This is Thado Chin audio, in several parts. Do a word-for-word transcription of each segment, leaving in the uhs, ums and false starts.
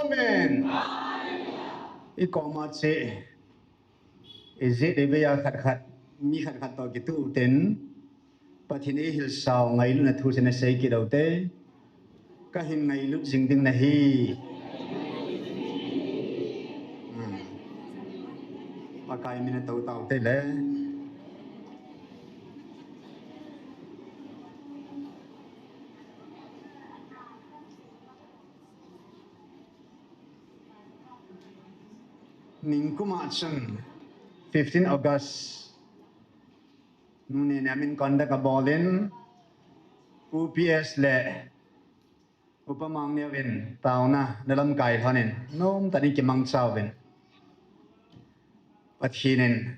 Amen. I koma che. Ijeh inem a khat khat, mi khat khat toh kituh ten, Pathen eihilsau ngailutna thu chu nasei kit ute. Kahin ngailut jing ding nahi. Hmm. Pakai min a tou tau te le. Ningkum a chun fifteen August, nune ne min conduct a bolin, U P S le Upa Mangneo in taona na lamkai lhonin, nom tah in kimangcha uvin. Pathen in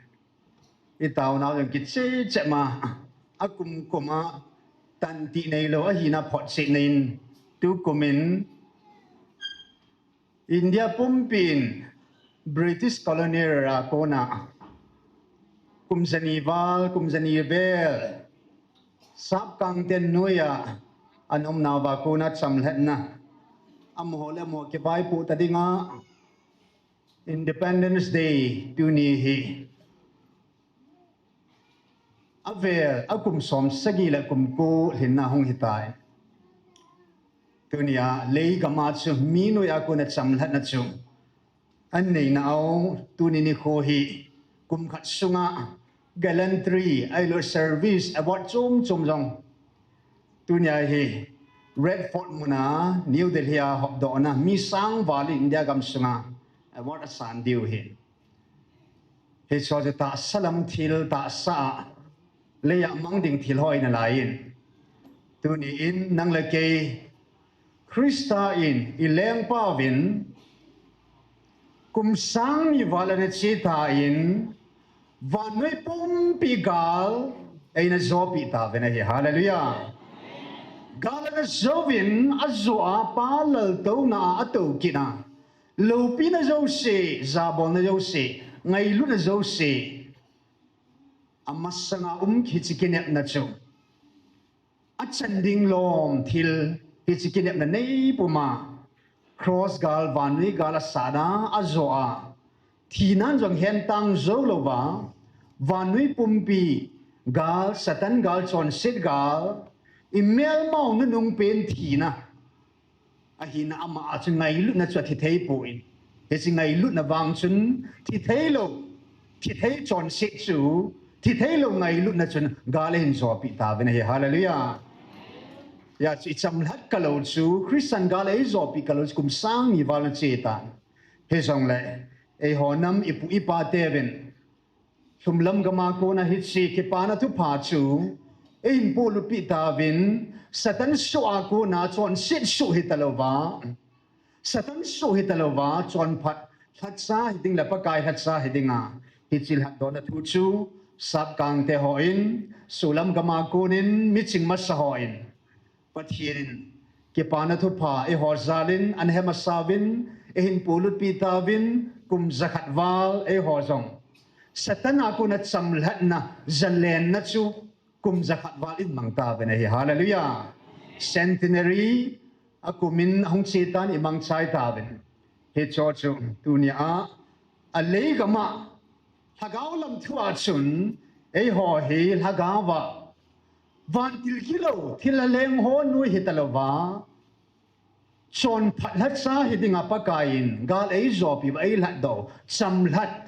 i taona jong kiche che ma, a kum kum a tan ti nei lou, a hina phot che nei in, tu kum in India pumpi in British colonial a kona kum jani val, kum jani vel, Sapkangte noiya an umna uva kona chamlhatna, amaho le amaho kivaipoh ta dinga Independence Day tuni hi avel a kum som sagi le kum ko lhinna hung hitai. Tunia leigam a chu mi noiya kona chamlhatna chu an neina u, tuni nikho hi kum khat sunga gallantry, ahilou service award chom chom jong tunia hi Red Fort muna New Delhi a hopdohna mi sang val in India gam sunga award asan diu hi. Hiche chu tahsa lam thil, tahsa a leiya mang ding thil ho ahi nalai in. Tuni in nang le kei Christa in i lengpa uvin kum sang ni val ana che tan, vannoi pumpi gal eina jopi tauvin ahi. Hallelujah. Gal ana jouvin, ajo a Pa laltouna a atou kit a, loupina jouse, jabolna jouse, ngailutna jouse, amasanga um hiche kinepna chu, achan ding lom thil, hiche kinepna nei puma, cross gal, vannoi gal asatna, ajo a, thinan jong hentang jou louva, vannoi pumpi gal, Satan gal, chonset gal, i melmau nunung pen thina ahina, ama a chu ngailutna chu athi thei poi. Hiche ngailutna vang chun thi thei lou, thi thei chonset chu, thi thei lou ngailutna chun gal ahin jopi tauvin ahi. Hallelujah. Hijeh chun i chamlhat kalou chu, Christian gal eijopi kalou chu kum sang ni val ana che tan. Hijongle eiho nam i pu i pa teuvin lhumlam gam a kona hiche kipana thupha chu eihin polut pi tauvin, Satan soh a kona chonset soh hita louva, Satan soh hita louva, chonphat lhacha hiding le Pakai lhacha hidinga, hiche lhatdohna thu chu Sapkangte hon, solam gam a konin miching masa hon, Pathen in kipana thupha eiho jalin, ana he masa uvin, eihin polut pi tauvin, kum jakhat val eiho jong Satan a kona chamlhatna, jalenna chu kum jakhat val in mang tauvin ahi. Hallelujah. Centenary a kum in ahung che tan, i mangchai tauvin. Hiche chu tunia a, a leigam a, lhagao lam thu a chun, eiho hi lhagao a, vantil gilou, thilha leng ho noi hita louva, chonphat lhacha hidinga Pakai in gal eijopi uva eilhatdoh, chamlhat.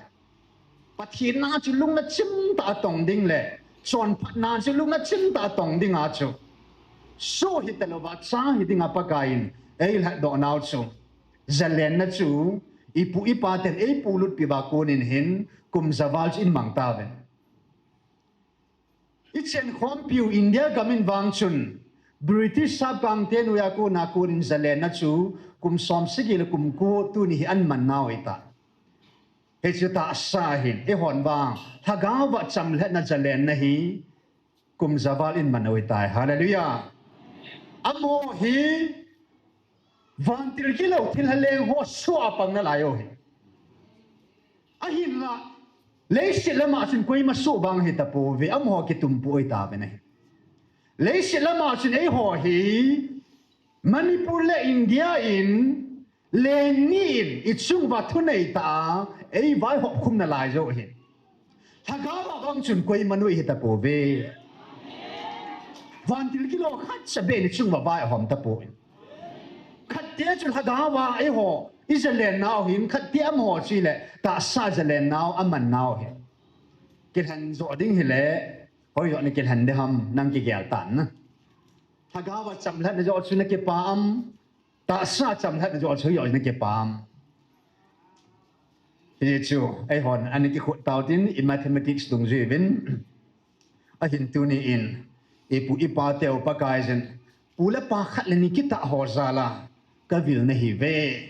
Pathen na chu lungna chimtah a tong ding le, chonphatna chu lungna chimtah a tong dinga chu, soh hita louva, cha hidinga Pakai in eilhatdoh nau chu, jalenna chu, i pu i pa ten eipolut pi uva konin hin, kum ja val chu in mang tauvin. I chenkhompiu India gam in vang chun, British Sapkangte noiya kona konin jalenna chu, kum som sagi le kum ko tuni hi ana man nau ahitai. Hiche tahsa hin, eihon vang, lhagao a chamlhatna jalenna hi, kum ja val in man u ahitai. Hallelujah. Amaho hi, vantil gilou thilha leng ho soh a pang nalai u ahi. Ahinla, leiset lama chun koima soh vang hita pouve, amaho kitum pou ahi tauvin ahi. Leiset lama chun eiho hi, Manipur le India in, Leng ni in i chung uva thunei tah a, ei vaihop khum nalai jou ahi. Lhagao a vang chun koima nuihita pouve. Vantil kilo khatcha beh in i chung uva vaihom tapoi. Khat te chu lhagao a eiho i zalen nau hin, khat te amaho chu le tahsa zalen nau, aman nau hi. Kilhen jo ding hile, hoijo na kilhen ding ham, nang kigel tan na. Lhagao a chamlhatna jo chu na kipa am, tahsa chamlhatna jo chu hoijo na kipa am. Hichu, eihon, ana kikhut tau tin, i mathematics dungjuiyin, ahin tuni in, i pu i pa teu Pakaiyin, pu le pa khat le ni kitah ho jal a, kavil nahiuve.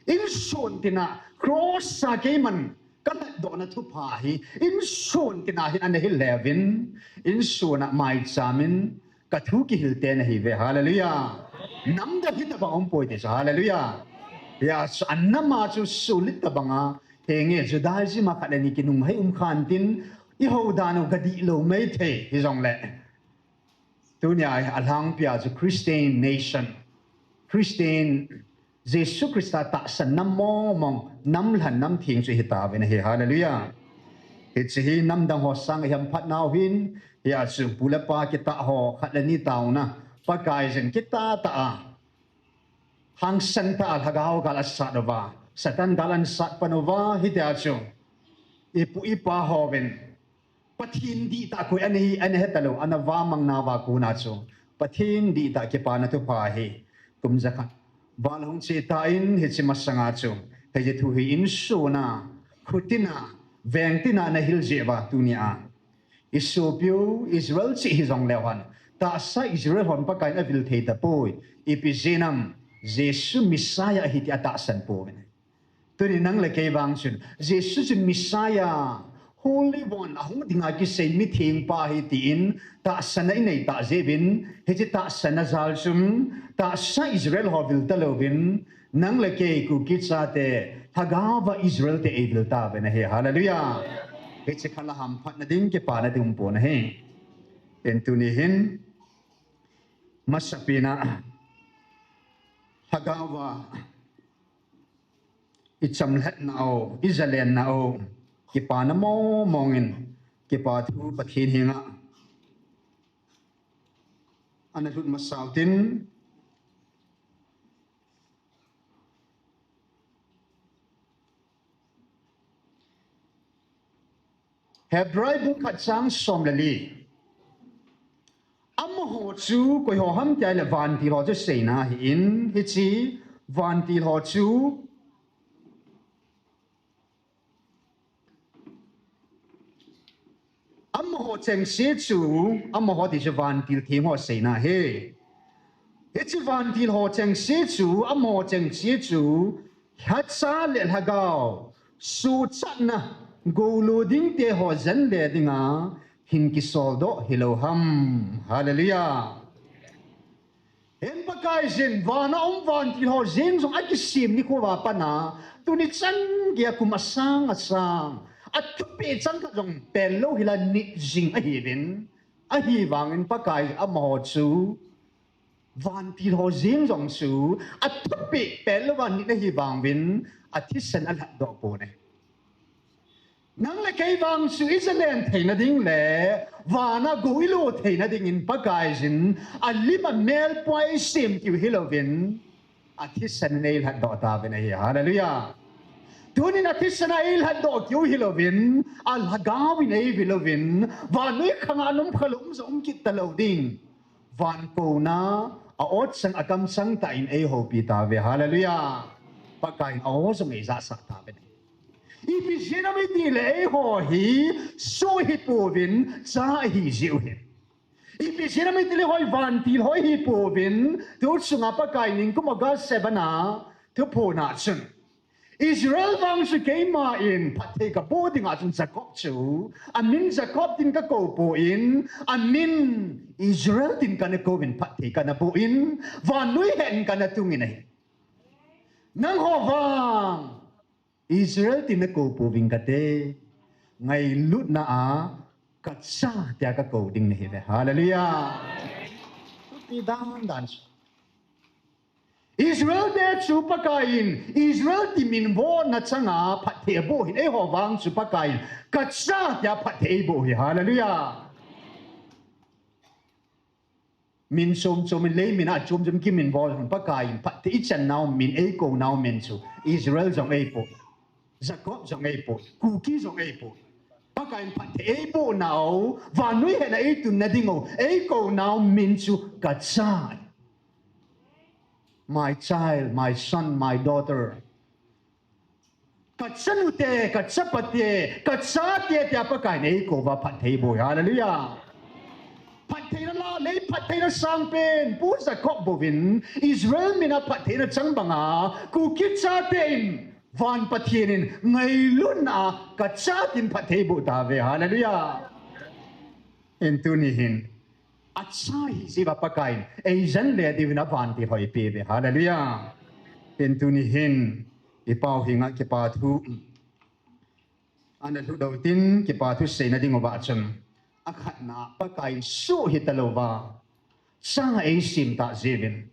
Insun tina, cross a keiman, kalhatdoh na thupha hi, insun tina hin ana hil leuvin, insun a maicham in, kathu kihil te nahiuve, hallelujah. Namdang hitabang umpoi ti chu, hallelujah. Hia chu anam a chu sulit tabang a, henge Judaism a khat le ni kinunghei um khan tin, i houdan u gadihlou maithei, hijongle. Tunia alhangpia chu Christian nation, Christian Jesu Christa tahsan nam mong mong, nam lhan nam theng chu hitauvin ahi, hallelujah. Hiche hi namdang ho sang a hiam phat nau hin, hia chu pu le pa kitah ho khat le ni tauna, Pakaiyin kitah tah a, hangsan tah a lhagao gal asat uva, Satan gal asat pan uva, hitia chu i pu i pa hovin, Pathen dihtah koi ana hi, ana hetalou, ana vamang nauva kona chu, Pathen dihtah kipana thupha hi, kum jakhat val hung che tan, hiche masanga chu, hiche thu hi insun a, khutin a, vengtin a ana hil jeh uva tunia, i sopiu Israel cheh hijongleu hen, tahsa Israel hon Pakaiyin avil thei tapoi, ipi jeh ham, Jesu Messiah ahi tia tahsan pouvin. Tuni nang le kei vang chun, Jesu chun Messiah, Holy One, ahung dinga kisei mithengpa ahi tin, tahsan a inei tah jeh uvin, hiche tahsan a jal chun, tahsa Israel ho vil talouvin, nang le kei Kuki chate, lhagao a Israel te eivil tauvin ahi, hallelujah. Hiche khala hamphatna ding, kipana ding umpon ahi. Tin tuni hin, masapen a, lhagao a, i chamlhatnau, i zalennau, kipana mong mong in, kipa thu Pathen henga ana lhut masau tin, Hebrai bung khat chang som le li. Amaho chu koi ho ham tia le vantil ho chu seina ahin, hiche vantil ho chu amaho chengse chu, amaho ti chu vantil theng ho seina ahi. Hiche vantil ho chengse chu, amaho chengse chu, lhacha le lhagao suhchatna golu ding te ho jen le dinga hin kisoldoh hilou ham. Hallelujah. Hin Pakaiyin, vana um vantil ho jeng jong akisem nikho uva pat a, tuni chan geiya kum asang asang, athupeh chang khat jong pel lou hila nit jing ahiuvin, ahivangin Pakai amaho chu, vantil ho jeng jong chu, athupeh pel lou uva nit ahivangin, athisan alhatdoh pon ahi. Nang le kei vang chu i zalen theina ding le, vana go i lo theina dingin Pakaiyin, alim a melpoi sem keu hilouvin, athisan in eilhatdoh tauvin ahi. Hallelujah. Tunin athisan a eilhatdoh keu hilouvin, alhagao in eivil uvin, vannoi khang a ana um khalou um jong um kit talou ding. Van kona, a-o chang, akam chang tah in eihoupi tauve. Hallelujah. Pakaiyin a-o jong eijahsah tauvin ahi. Ipi jeh ham itile eiho hi, soh hipouvin, cha ahi jeh u ahi. Ipi jeh ham itile eiho hi vantil ho hipouvin, tu chunga Pakaiyin kum August seven a, thuphon a chun, Israel vang chu keiman phatthei kaboh dinga chun Jacob chu, amin Jacob tin kakou poi, amin Israel tin kana kouvin phatthei kana boh in, vannoi hen kana tungin ahi. Nangho vang Israel tin nakou pouving kate, ngailutna a kacha tia kakou ding nahiuve. Hallelujah. Thupi dandan chu. Israel te chu Pakaiyin, Israel ti min vo na changa phatthei aboh hin, eiho vang chu Pakaiyin, ka cha tia phatthei eiboh hi. Hallelujah. Min chom chom in, lei min a chom chom kimin vo jong Pakaiyin phatthei ichan nau min, eikou nau min chu Israel jong eipoi, Jacob jong eipoi, Kuki jong eipoi. Pakaiyin phatthei eiboh nau, vannoi hetna eitunna ding u, eikou nau min chu ka cha. My child, my son, my daughter. Ka chanute, ka chapate, ka chate tia Pakaiyin eikou va phatthei eiboh. Hallelujah. Phattheina la, lei phattheina sangpen, Pu Jacob bouvin, Israel min a phattheina chang banga, Kuki chate in, van Pathen in, ngailutna a, ka cha tin phatthei eiboh tauve. Hallelujah. Hin tuni hin, a cha hi jeh uva Pakaiyin, eijen le diuvin a vantil ho eipeh uve. Hallelujah. Hin tuni hin, i pau henga kipa thu ana lhut u tin, kipa thu seina ding uva chun, a khatna Pakaiyin soh hita louva, cha eisem tah jeh uvin,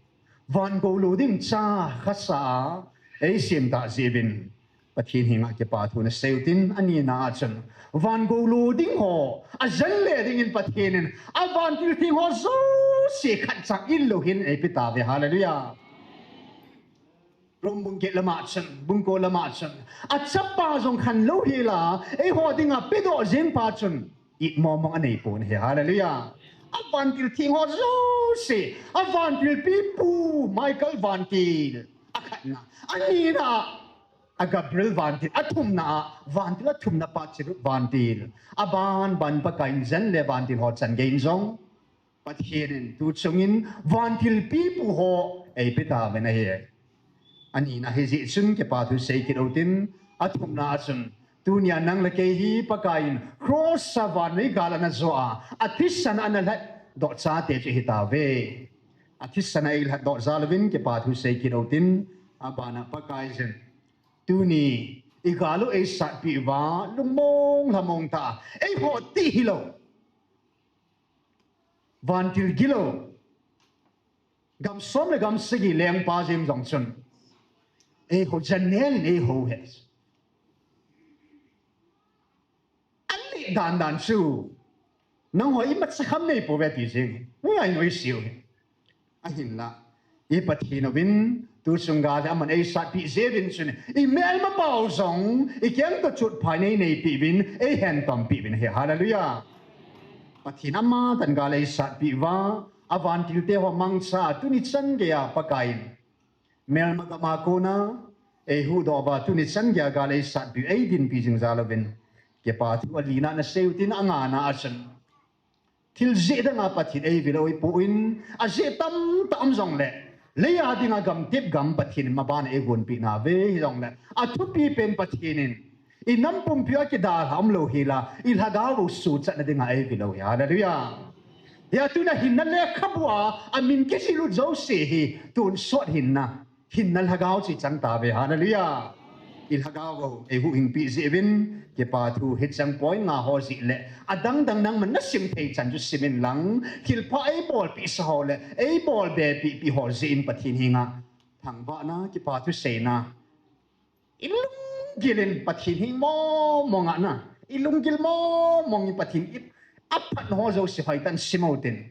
van gou lou ding cha khasa a eisem tah jeh uvin, Pathen henga kipa thu na sei u tin, anina a chun, van gou lou ding ho, a jen le dingin Pathen in, a vantil theng ho jouse khat chang in lou hin eipeh tauve. Hallelujah. Rom bung get lama chun, bung ko lama chun, a chapa jong khan lou hel a, eiho dinga pedoh jeng pa chun, it mong mong anei pon ahi. Hallelujah. A vantil theng ho jouse, a vantil pipu, Michael vantil, a khatna, anina, a Gabriel vantil, a thumna a, vantil a thumna pa Cherub vantil, a ban ban Pakaiyin jen le vantil ho chan gei in jong, Pathen in tu chungin vantil pipu ho eipeh tauvin ahi. Anina hi jeh chun kipa thu sei kit u tin, a thumna a chun, tunia nang le kei hi Pakaiyin cross a vannoi gal ana jo a, a thisan ana lhatdoh chate chu hi tauve. A thisan a eilhatdoh jal uvin kipa thu sei kit u tin, a bana Pakaiyin, tuni i gal u eisatpeh uva, lungmong lhamong tah a, eiho ti hilou, vantil gilou, gam som le gam sagi lengpa jeng jong chun, eiho jen nel in eiho he. An lih dan dan chu, nangho imacha kham nei pouve ti jeng hi. Ngai noi siu hi. Ahinla, i Pathen uvin, tu chung gal hi aman eisatpeh jeh uvin chun, i melmapau jong, i keng toh chutphai nei neipeh uvin, eihen tompeh uvin ahi. Hallelujah. Pathen ama tan gal eisatpeh uva, a vantil te ho mangcha, tuni chan gei a Pakaiyin melma gam a kona eihuhdoh uva, tuni chan gei a gal eisatpeh u, eidinpi jing jal uvin, kipa thu alina na sei u tin, angana a chun, thil jeh dang a Pathen eivil u ahipoi, ajeh tamtah um jongle, lei a dinga gamtep gam Pathen in maban a eigonpeh nauve, hijongle, a thupi pen Pathen in, i nam pumpi a kidalha umlou hel a, i lhagao u suhchatna dinga eivil u ahi. Hallelujah. Hia tuna hinna lekhabu a, amin kijihlut jouse hi, tonsot hinna, hinna lhagao chu ichang tauve. Hallelujah. I lhagao u eihuhhingpeh jeh uvin, kipa thu hicheng point nga ho jeh le, adang dang nangman nasim thei chan chu sim inlang, thilpha eibolpeh sa ho le, eibolbe pehpeh ho jeh in Pathen henga thangvahna, kipa thu seina, i lunggil in Pathen hing mong mong a na, i lunggil mong mong in Pathen i aphat ho jouse hoitah in sim u tin,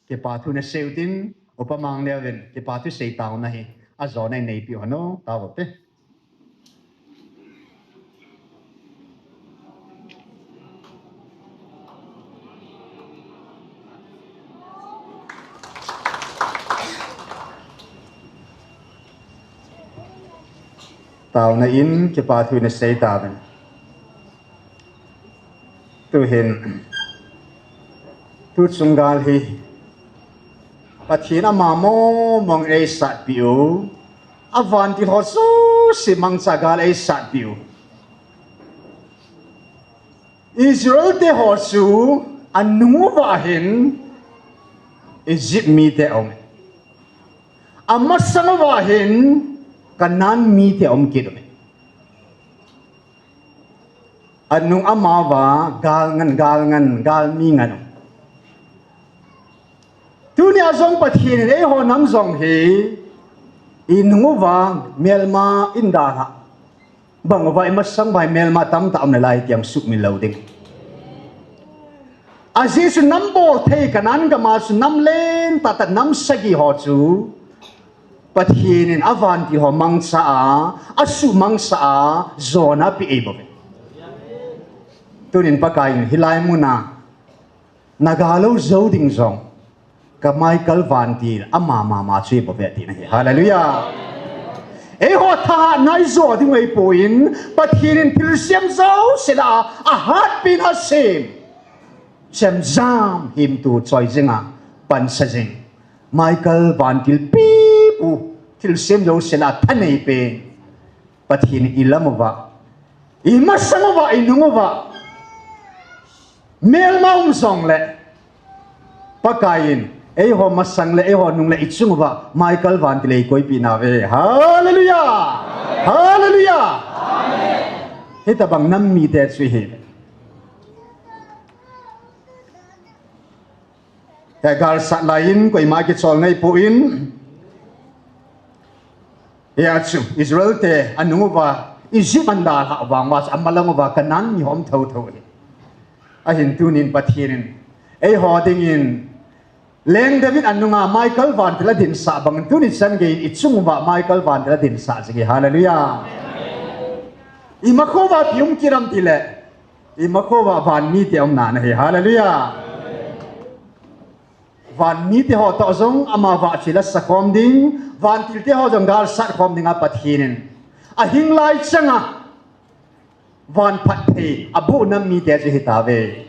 kipa thu na sei u tin, Upa Mangleu in kipa thu sei taona hi, ajona in neipeh u hen, tao u te. Taona in kipa thu na sei tauvin. Tuhin, tu chung gal hi, Pathen ama mong mong eisatpeh u, a vantil ho jouse mangcha gal eisatpeh u. Israel te ho chu anung uva hin Egypt mite aum e. Amasang uva hin Canaan mite aum kit uve. Anung ama uva gal ngen, gal ngen, galmi ngen um. Tunia jong Pathen in eiho nam jong hi Inung uva melma in dalhah bang uva imasang uva melma tamtah um nalai tiang sumil lou ding. Ajeh chu nambol thei Canaan gam a chu nam lentah tah nam sagi ho chu Pathen in avantil ho mangcha a, asuhmangcha a, jona apeh eibouve. Tunin Pakai in hilai muna naga lou jou ding jong ka Michael vantil ama mama chu eibouve tina ahi. Hallelujah. Eiho thahatna ijo ding ahipon, Pathen in thilsem jouse lah a ahatpen a asem, semjam himtu choi jing a, pansa jing Michael vantil pipu, thilsem jouse lah a thanei pen Pathen in ilam uva, imasang uva, inung uva melma um jongle, Pakai in eiho masang le eiho nung le ichung uva Michael vantil eikoipeh nauve. Hallelujah. Hallelujah. Hitobang nam mite chu ihi. Hiche galsat lai in koima kicholna ahipon, hiche chu Israel te anung uva Egypt ahin dalhah vang uva chu amalang uva Canaan mi ho um thotho ahi. Ahin tunin Pathen in eiho dingin Leng David anunga Michael vantil adinsah bangin tuni chan geiyin ichung uva Michael vantil adinsah jing e. Hallelujah. Imakhouva ipi um kit ham tile, imakhouva van mite umna ahi. Hallelujah. Van mite ho toh jong ama vahchoi la sakhom ding, vantil te ho jong galsat khom dinga Pathen in ahing lai changa van phatthei aboh nam mite chu hitauve.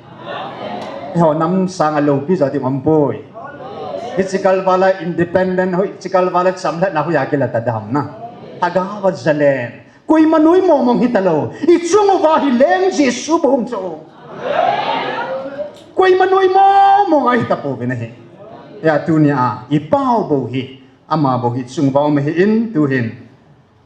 Eiho nam sanga loupi jo ding umpoi. Hiche kalval a independent hoi, hiche kalval a chamlhatna hoi a kilah ta dam na. Lhagao a jalen. Koima noi mong mong hitalou. Ichung uva hi Leng Jesu bou chu. Koima noi mong mong ahitapouve ahi. Hia tunia ipao bou hi, ama bou hi chung uva um ahin tuhin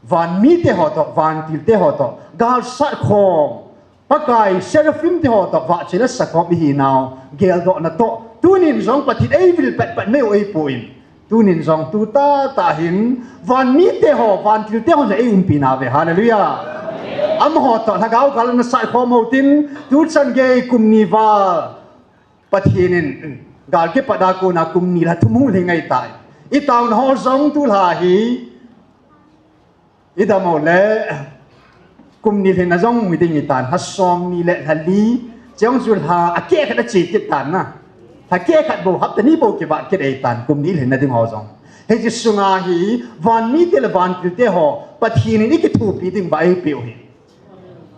van mite ho toh, vantil te ho toh galsat khom, Pakai seraphim te ho toh vahchoi la sakhom ihinau geldohna toh tunin jong Pathen eivil petpet mai u ahipon, tunin jong tu tahtah hin van mite ho, vantil te ho jong eiumpi nauve. Hallelujah. Amaho toh lhagao gal ana sat khom utin, tuchan gei kum ni val Pathen in gal kipat a kona kum ni lha thum hung lhing ahitai. Itaona ho jong tulha hi idam uleh kum ni lhinna jong mu ding ahitan, lha som ni le lha li, chujong chu lha akeh khat ache kit tan na. Lha keh khat bou, hapta ni bou kivat kit ahitan, kum ni lhinna ding ho jong. Hiche sunga hi van mite le vantil te ho Pathen in ikithopi ding uva eipeh u ahi.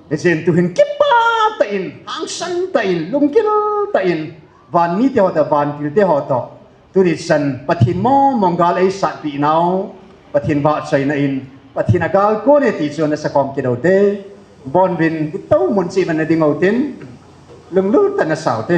Hichun tuhin kipah tah in, hangsan tah in, lunggil tah in, van mite ho toh, vantil te ho toh, tuni chan Pathen mong mong gal eisatpi nau, Pathen vahchoina in, Pathen agal kon e ti chu ana sakhom kit ute. Bon uvin, itou mun cheh uvin nading utin, lunglut tah in nasa ute.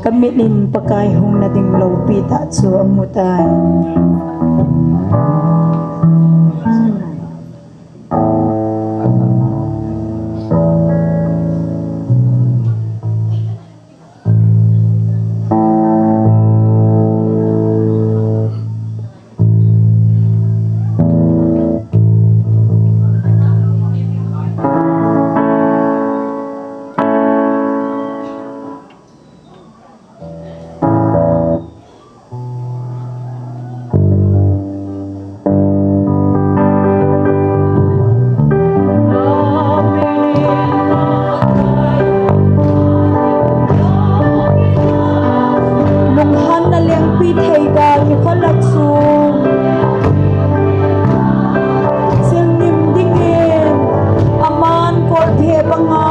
Kamit in Pakai hung nading loupi tah chu amu tai. Lunghanna lengpi thei gal hi khola chu chingnim dingin aman kolthe banga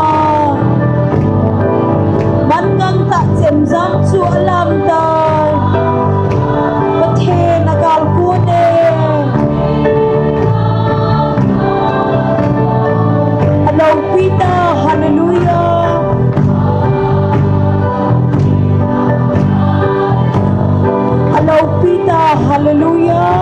man ngang tah chemjam chu alam tai. Pathen agal kon e. Aloupi ta, hallelujah. Aloupi ta, hallelujah.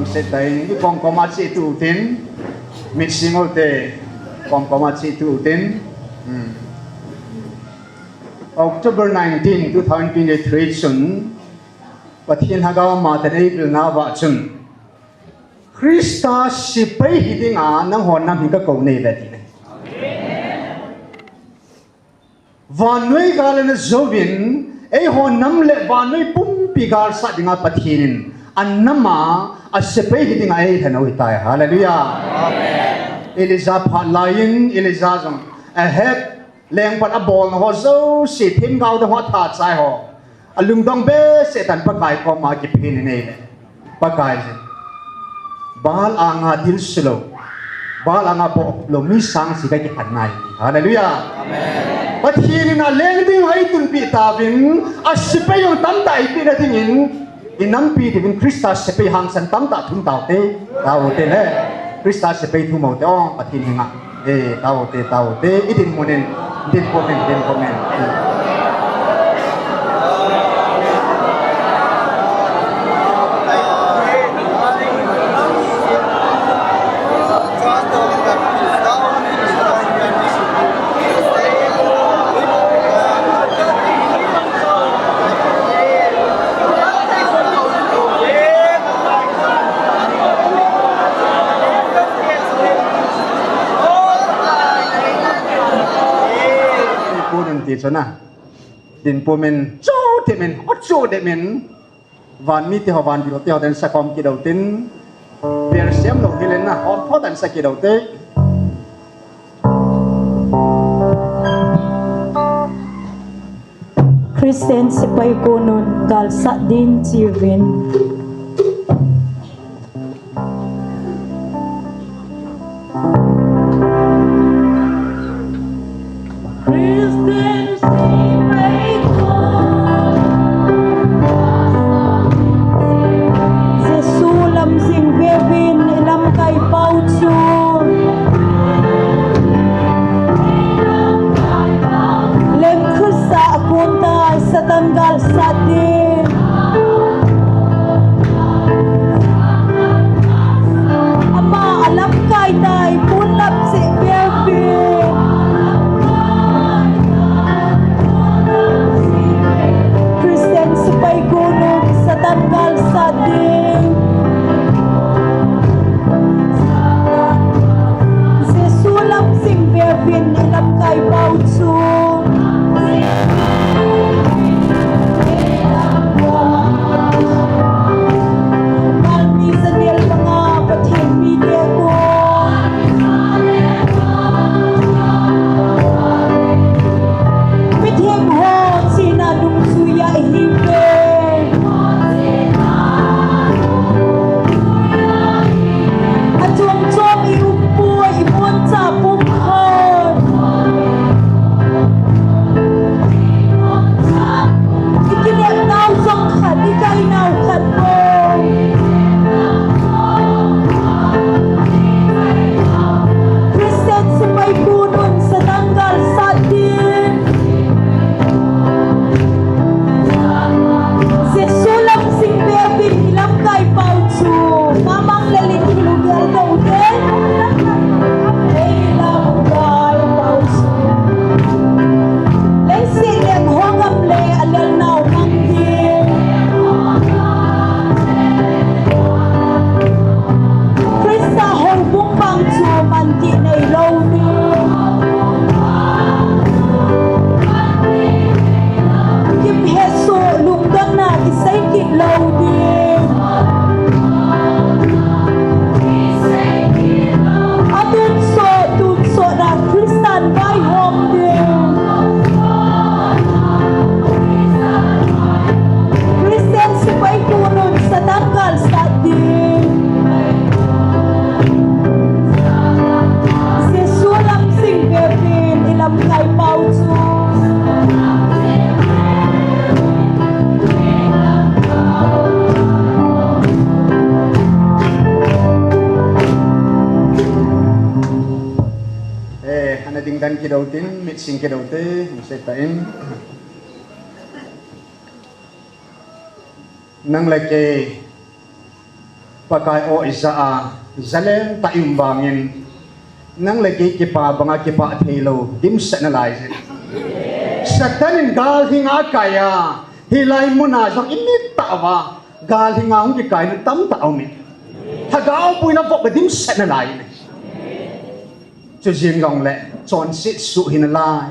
Setain, i kom kom a che tu tin, mit sing o te, kom kom a che tu tin. Hmm. October nineteen, two thousand twenty-three chun, Pathen Lhagao Mate nei bilna va chun, Krista sepai hi dinga nangho nam hi ka kou nei ve ti nei. Vannoi gal ana jouvin, eiho nam le vannoi pumpi galsat dinga Pathen in, a nam a, a sepai hi dinga eilhen u ahitai. Hallelujah. Amen. Elijah phat laiyin, Elijah jong, Ahab, lengpat abolna ho jouse, themgao dang ho atha chai ho. Alungdong behseh tan Pakai koma kiphin in eile. Pakai jin. Baal anga dilsu lou. Baal anga boh lou mi sang si ka kikhen nai. Hallelujah. Amen. Pathen in aleng ding ho eitunpi tauvin, asepai jong tamtah eipeh na dingin, i nampi diuvin Krista sepai hangsan tamtah thum taute, taute le. Krista sepai thum u te ong, Pathen henga. E, taute, taute, i dinmun in, dinmun in, dinmun in. Dinpum in ti chun a. Dinpum in, chu temin, o chu temin. Van mite ho, van bil te ho, den sa kom kit u tin. Ber sem lou hile na, hom pho den sa kit u te. Christian sepai konun galsat din chiuvin. Christian sepai konun Jesu lam jing veuvin, i lamkai pau chu. Leng Krista a kon tai, Satan galsat din. Ama a lamkai tai, pon lam jing veuvin. Christian sepai konun Satan galsat din. Jesu lam jing veuvin, i lamkai pau chu. Psalmi Daniel panga, Pathen mite kon. Mitheng ho chihna dungjuiya i hiuve. Achom chom i um poi, i boncha pumkhat. I kinepnau jong khat, i kainau khat bou. Christian sepai konun Satan galsat din. Jesu lam jing veuvin, i lamkai pau chu. Mamang lel in thil u gel doh u te. Ei lamkai pau chu. Leiset leng ho gam le alelnau mang ding. Krista houbung vang chu manti neilou ding. Kimhesoh lungdonna kisei kit lou ding. Atonsot, tonsot a Christian vaihom ding. Christian sepai konun Satan galsat ding. Jesu lam jing veuvin, i lamkai pau chu. Eh, ana ding dan kit u tin, mit sing kit u te, hung seitan. Nang le kei, Pakai aw, ija a, jalen tah i um vangin, nang le kei kipah banga kipah theilou dimset nalai jin. Satan in gal hinga akai a, hilai muna jong i mit tah uva, gal hinga hung kikai nu tamtah aumin. Lhagao boina vop dimset nalai in. Chujin jongle, chonset suh hinalai.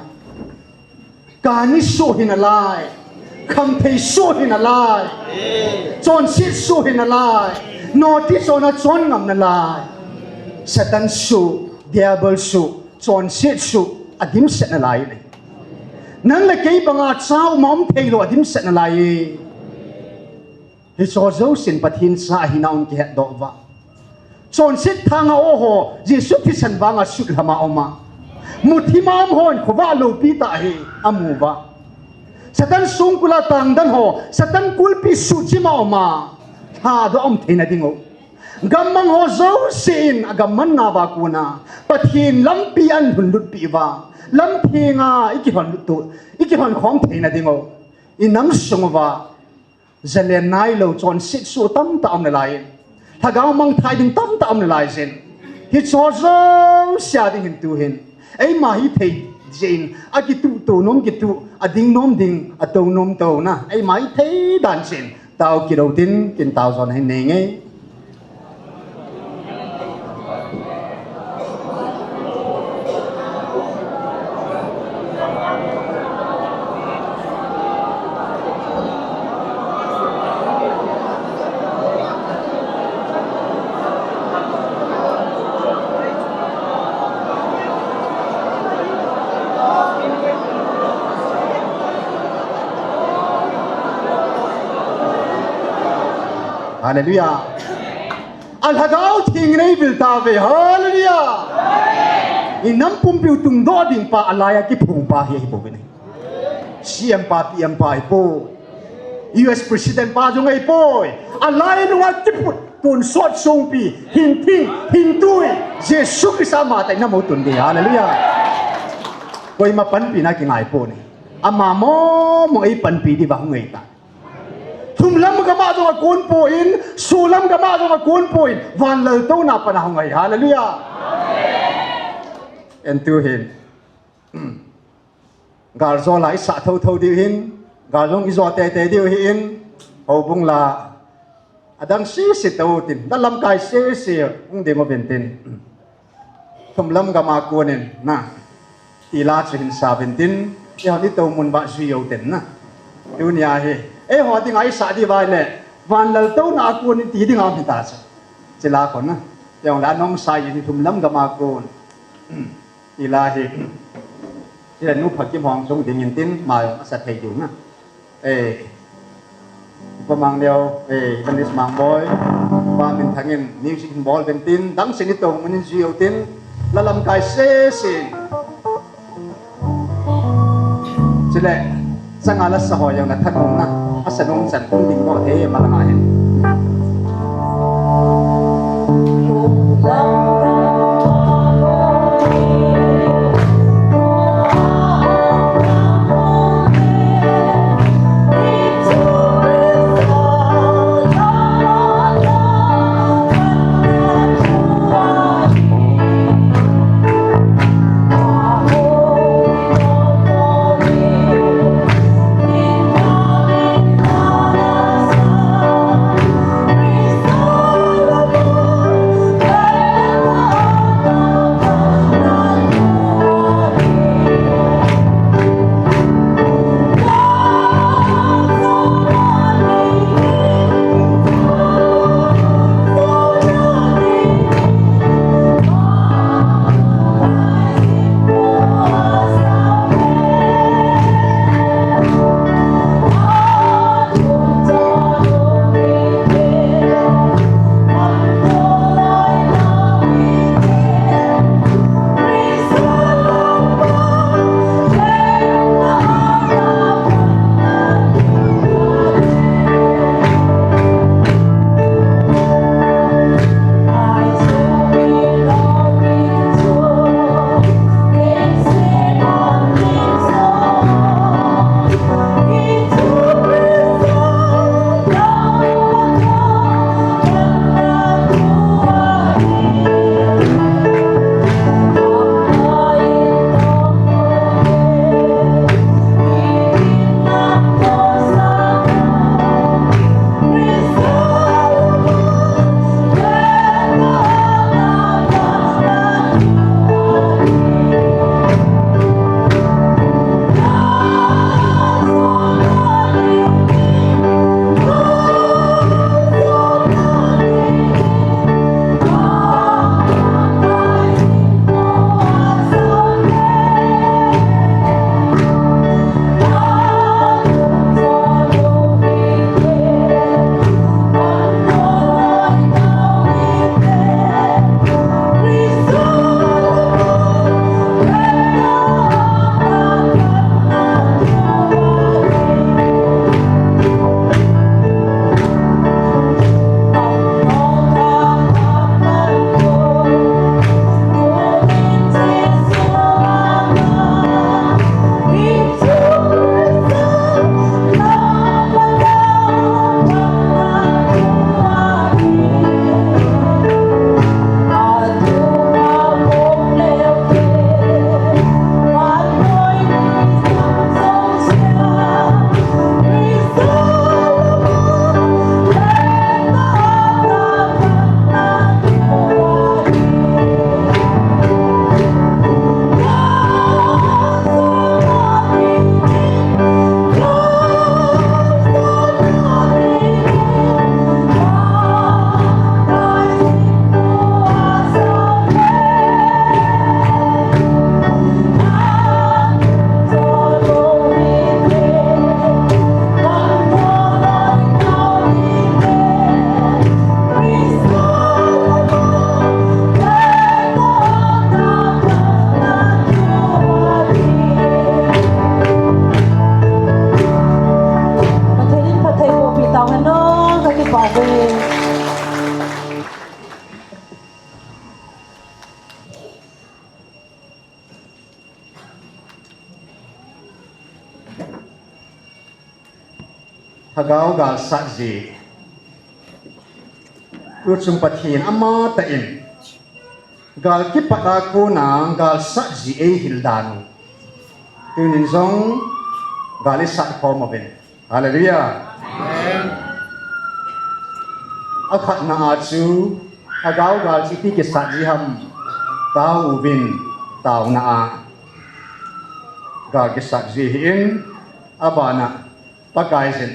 Kani suh hinalai. Khamthei suh hinalai. Chonset suh hinalai. Noti chona chon ngam nalai. Satan suh, Diabol suh, chonset suh, adimset nalai. Nang le kei banga cha uma um theilou adimset nalai. Hicho jousen Pathen cha ahina hung kihetdoh uva. Chonset thanga aw ho, Jesu thisan vanga sutlhama uma. Muthima um hon khovah loupi tah hi amu uva. Satan songkula tangdan ho, Satan kulpi suhchima uma. Lhadoh um theina ding u. Gammang ho jousen agammang nauva kona Pathen lampi ahin lhunlutpi uva. Lamthenga i kilhon lut u, i kilhon khom theina ding u. I nang sung uva. Jalen nailou chonset suh tamtah um nalai in. Lhagao mangthah ding tamtah um nalai jin. Hicho jouse a ding hin tuhin. Eima hithei jin. Akituh tuh nom kituh. Ading nom ding. Atou nom touna. Eima hithei dan jin. Tao kilou tin. Kin tao jon hin nei nge. Hallelujah. A Lhagao Theng in eivil tauve. Hallelujah. I nam pumpiu tungdoh ding pa, alai a kiphung pa hi ahi bou ve. C M pa, P M pa ahipoi. U S President pa jong ahipoi. Alai nunga kiphut tonsot songpi, hinthing, hintui, Jesu Christa matah in namu tun ding. Hallelujah. Koima panpina kingai poi. Ama momo eipanpi diuva hung eita. Thumlam gama jong akon poi, solam gama jong akon poi, van laltouna pana hung ahi. Hallelujah. Entu hin. Galjol a isah thotho diu hin, galjol ijol teitei diu hin, houbung la adang sese tou tin, na lamkai sese hung ding uvin tin. Thumlam gama konin, na. Tila chu hin sa uvin tin, eihon itou mun uva jui u tin na. Tunia hi, eiho dinga isah diu ahile, van laltouna a konin ti dinga um hita chu. Chila kon na. Eihon la nom sa in thumlam gama kon. Tila hi. Tila nu Phakim hung chung ding in tin, mai asa thei diu na. Eh, Pa Mangneo, eh, Evangelist Mangboi, Pa Minthang in music hin bol uvin tin, dang sini tong mun in jui u tin, la lamkai sese. Chule, changa la sa ho jong na thanung na, asa nung chan kung ding bol he, malanga hin. Lhagao galsat ji. Tuchung Pathen amatah in gal kipat a kona galsat ji eihil dan u. Tunin jong gal isat khom uvin. Hallelujah. Amen. Akhatna a chu lhagao gal chu ipi kisat ji ham, taovin, taona a gal kisat ji ahin, abana Pakai jin.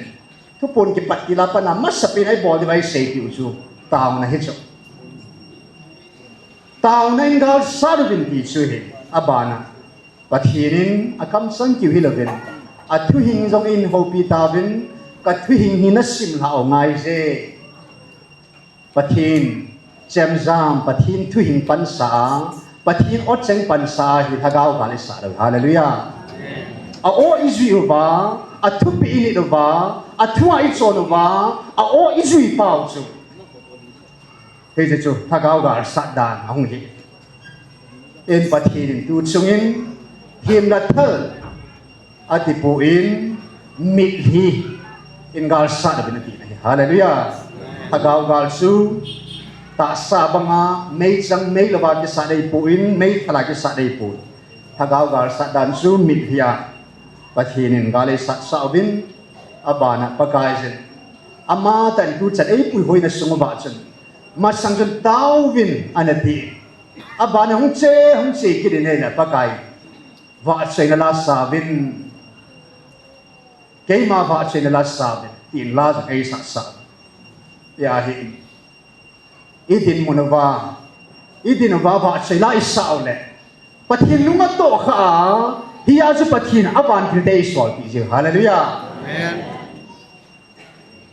Thuphon kipat til a pat a masapen a ibol diu a isei diu chu taona hi chu. Taona in galsat uvin ti chu ahi. Abana Pathen in akamchang keu hilouvin, athuhing jong eihoupi tauvin, kathuhing hi nasim lhah u ngai je. Pathen chemjam, Pathen thuhing pansa a, Pathen aw cheng pansa a hi lhagao gal isat u. Hallelujah. A aw ijui uva, athupeh init uva, athua ichon uva, a aw ijui pau chu. Hiche chu lhagao galsat dan ahung hi. Pathen in tuchungin themgao thal atipon, mitlhi in galsat uvin ati ahi. Hallelujah. Lhagao gal chu tahsa banga meichang meilouva kisat ahipon, meithal a kisat ahipon. Lhagao galsat dan chu mitlhi a Pathen in gal eisatsah uvin, abana Pakai jin. Amatah in tuchan eipuihoina sung uva chun, masang chun taovin anati. Abana hung che, hung che kit in ahile Pakai, vahchoina la sauvin, keima vahchoina la sauvin, tin la jong eisatsah. Hia hi idin mun uva, idin uva vahchoi la isah u le, Pathen lung atohkha a, hia chu Pathen in avantil te eisolpeh jiu. Hallelujah. Amen.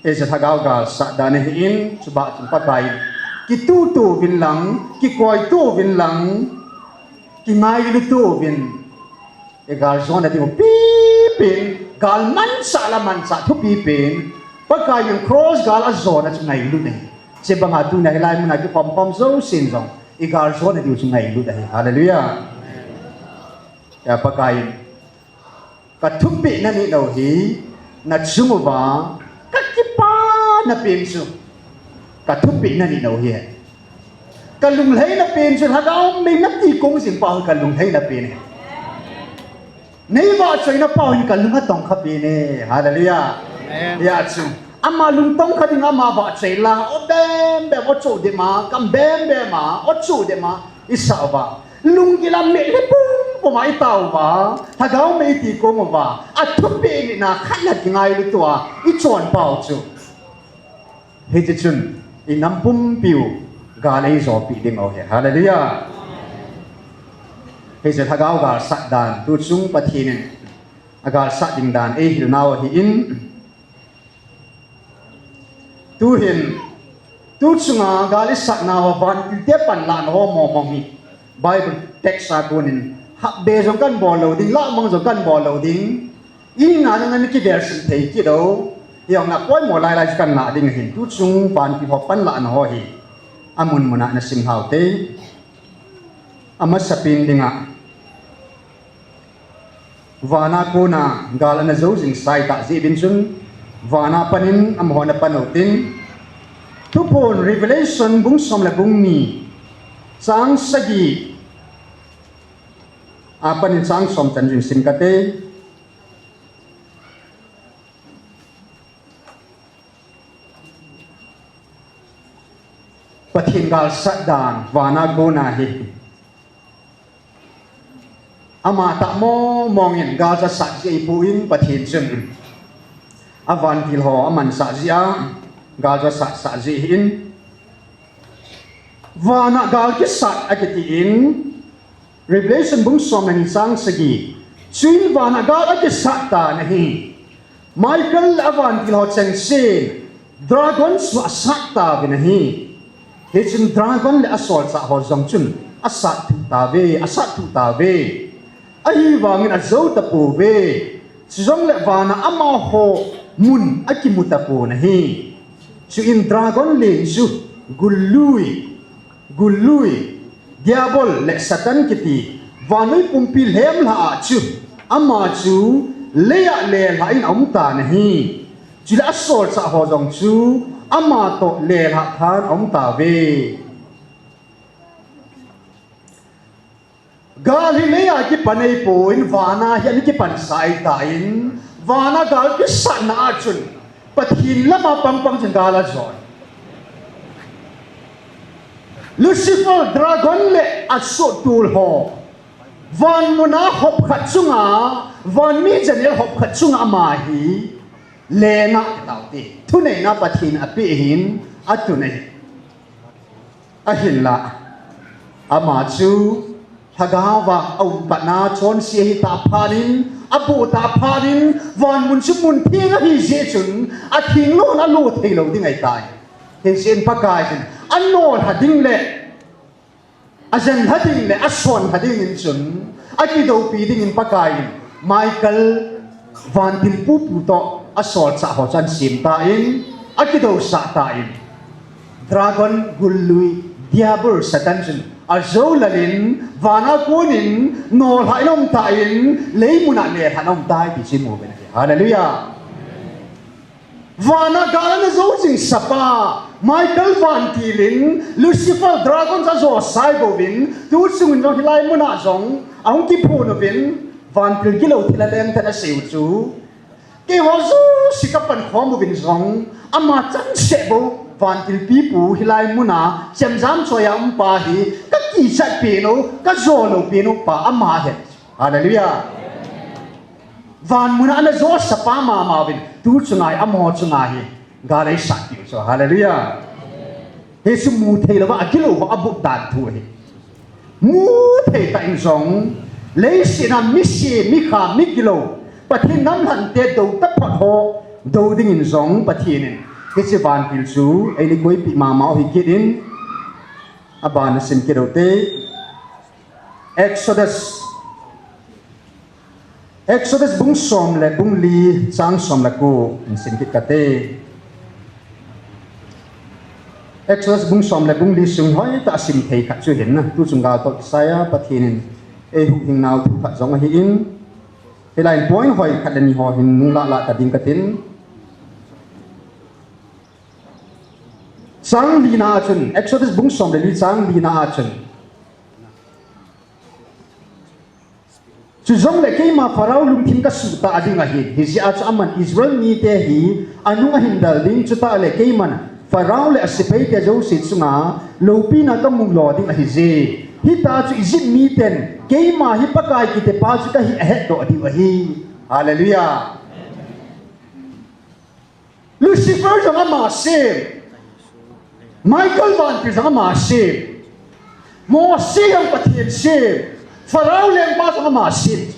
Hiche lhagao galsat dan ahin, chuban chun Pakai in kituto uvin lang, kikoito uvin lang, kingailuto uvin. Igal jona diu pipen, gal manchah la manchah thupipen, Pakai in cross gal ajona chu ngailut ahi. Chubanga tunia hilai muna kikhom khom jousen jong igal jona diu chu ngailut ahi. Hallelujah. Hia Pakai in, kathupeh nanit nau hi nachung uva kakipana pen chu, kathupeh nanit nau hi. Kalunglhaina pen chu lhagao mei nati kong jing pau hi kalunglhaina pen ahi. Neivahchoina pau hin kalung atongkha pen e. Hallelujah. Amen. Hia chu ama lung tongkha ding, ama vahchoi la, o bembem, o cho dema, kam bembem a, o cho dema isah uva, lunggil a mitlhi pumpum a itao uva, lhagao mei iti kong uva, athupeh nitna khat le khat kingailuto a ichon pau chu, hiche chun inam pumpiu gal eijopeh ding u ahi. Hallelujah. Hiche lhagao galsat dan tuchung Pathen in agalsat ding dan eihil nau ahin, tuhin, tuchunga gal isatnauva vantil te panlahna ho mong mong hi Bible text a konin hapbe jong kahin bol lou ding, lahmang jong kahin bol lou ding. Ina jong ana kivel sim thei kit u. Hijongle poimo lai lai chu kahin lah ding ahin, tuchung vantil ho panlahna ho hi amun muna nasim lhau te. Amasapen dinga, vana kona gal ana jou jing sai tah jeh uvin chun, vana panin amaho ana pan utin, Thuphon Revelation bung som le bung ni, chang sagi a panin chang som chan jing sim kate. Pathen galsat dan, vana kona hi amatah mong mong in gal chu asat ji ahipon, Pathen chun avantil ho amansah jeh a gal chu asat sah ji ahin, vana gal kisat akiti in, Revelation bung som le ni chang sagi. Chuin vana gal akisat tan ahi. Michael le avantil ho chengsen dragon chu asat tauvin ahi. Hichun dragon le asolchah ho jong chun asat thuh tauve, asat thuh tauve. Ahivangin ajou tapouve. Chujongle vana amaho mun akimu tapon ahi. Chuin dragon len chu gullui, gullui, Diabol le Satan kiti vannoi pumpi lhem lhah a chu, ama chu leiya lelhah in aum tan ahi. Chule asolchah ho jong chu ama toh lelhah than aum tauve. Gal hi leiya kipan ahipon, vana hi ana kipansah ahitan, vana gal kisatna a chun Pathen lama pangpang chun gal ajon. Lucifer, dragon le asohtul ho, van muna hop khat chunga, van mi janel hop khat chunga ama hi lenga taute. Thuneina Pathen apeh ahin, atun ahi. Ahinla, ama chu lhagaova aum patna chonse ahitah phat in, abohtah phat in, van mun chu mun theng ahi jeh chun, atheng louna alo thei lou ding ahitai. Hijeh in Pakai chun anolha ding le, ajenlha ding le, asonlha ding in chun, akidoupi dingin Pakai in Michael vantil pupu toh asolchah ho chu ahin sem tan, akidousah tan, dragon gullui, Diabol Satan chun ajoulal in, vana konin nolhah in aum tan, leimuna lelhah in aum tai ti chu imu uvin ahi. Hallelujah. Vana gal ana jou jing sapa Michael vantil in Lucifer, dragon chu ajosah bouvin, tu chungin jong hilai muna jong ahung kiphun uvin, vantil gilou thil aleng tah in aseiu chu, keiho jouse kapankhom uvin jong, ama changseh bou vantil pipu hilai muna chemjam choiya um pa hi kakichat pen u, kajo lou pen u pa ama ahi. Hallelujah. Van muna ana josah pa mama uvin, tu chunga hi, amaho chunga hi gal eisat piu chu. Hallelujah. Hichu mu thei louva agilou ho abut dan thu ahi. Mu thei tah in jong, leiset a misi, mikha, migilou, Pathen namlhante dou taphot ho dou dingin jong Pathen in hiche vantil chu eina koipeh mama u ahi kit in, abana sim kit u hite. Exodus, Exodus bung som le bung li, chang som le ko, hin sim kit kate. Exodus bung som le bung li sung hoitah a sim thei khat chu ahin, tu chung gal toh kisai a Pathen in eihuhhing nau thu khat jong ahin, hilai in point hoi khat le ni ho hin nung lah lah ta ding katin. Chang lina a chun, Exodus bung som le li chang lina a chun, chujongle keima Pharaoh lungthim kasuhtah ding ahi, hijeh a chu aman Israel mite hi anung ahin del ding, chutah le keiman Pharaoh le asepaite jouse chunga loupina kamu lo ding ahije. Hitia chu Egypt miten keima hi Pakai kitipa chu kahi ahetdoh diu ahi. Hallelujah. Lucifer jong ama sem. Michael vantil jong ama sem. Mose jong Pathen sem. Pharaoh lengpa jong ama sem.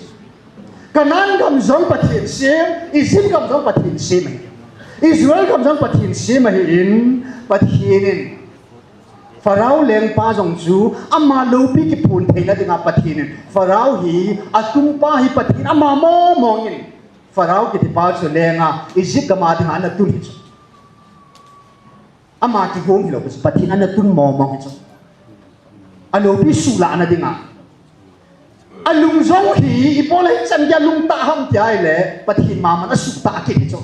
Canaan gam jong Pathen sem. Egypt gam jong Pathen sem ahi. Israel gam jong Pathen sem ahin, Pathen in Pharaoh lengpa jong chu ama loupi kiphun theina dinga Pathen in Pharaoh hi atumpa hi Pathen ama mong mong in, Pharaoh kitipa chu lenga Egypt gam a dinga ana tun hi chu. Ama kigong hilou chu, Pathen ana tun mong mong hi chu. Aloupi suhlahna dinga. Alung jong hi, ibola hichan geiya lungtah ham tia ahile, Pathen maman asuhtah kit hi chu.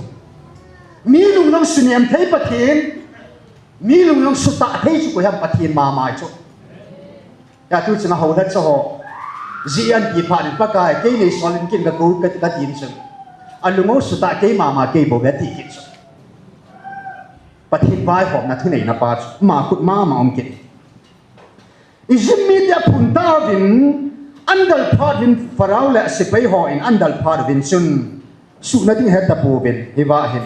Mi lung jong sunem thei Pathen, mi lung jong sutah thei chu koi ham? Pathen mama hi chu. Hia tu chunga houdat cha ho, jeh an ti phat in Pakai, kei nei sol in kin kakou, ka, katin chun, alung u sutah kei mama kei bou ve ati kit chu. Pathen vaihomna thuneina pa chu ama khut mama um kit. Egypt mite aphun tauvin, ahin del phat uvin, Pharaoh le asepai hon ahin del phat uvin chun, suhna ding ahet tapouvin, hiva hin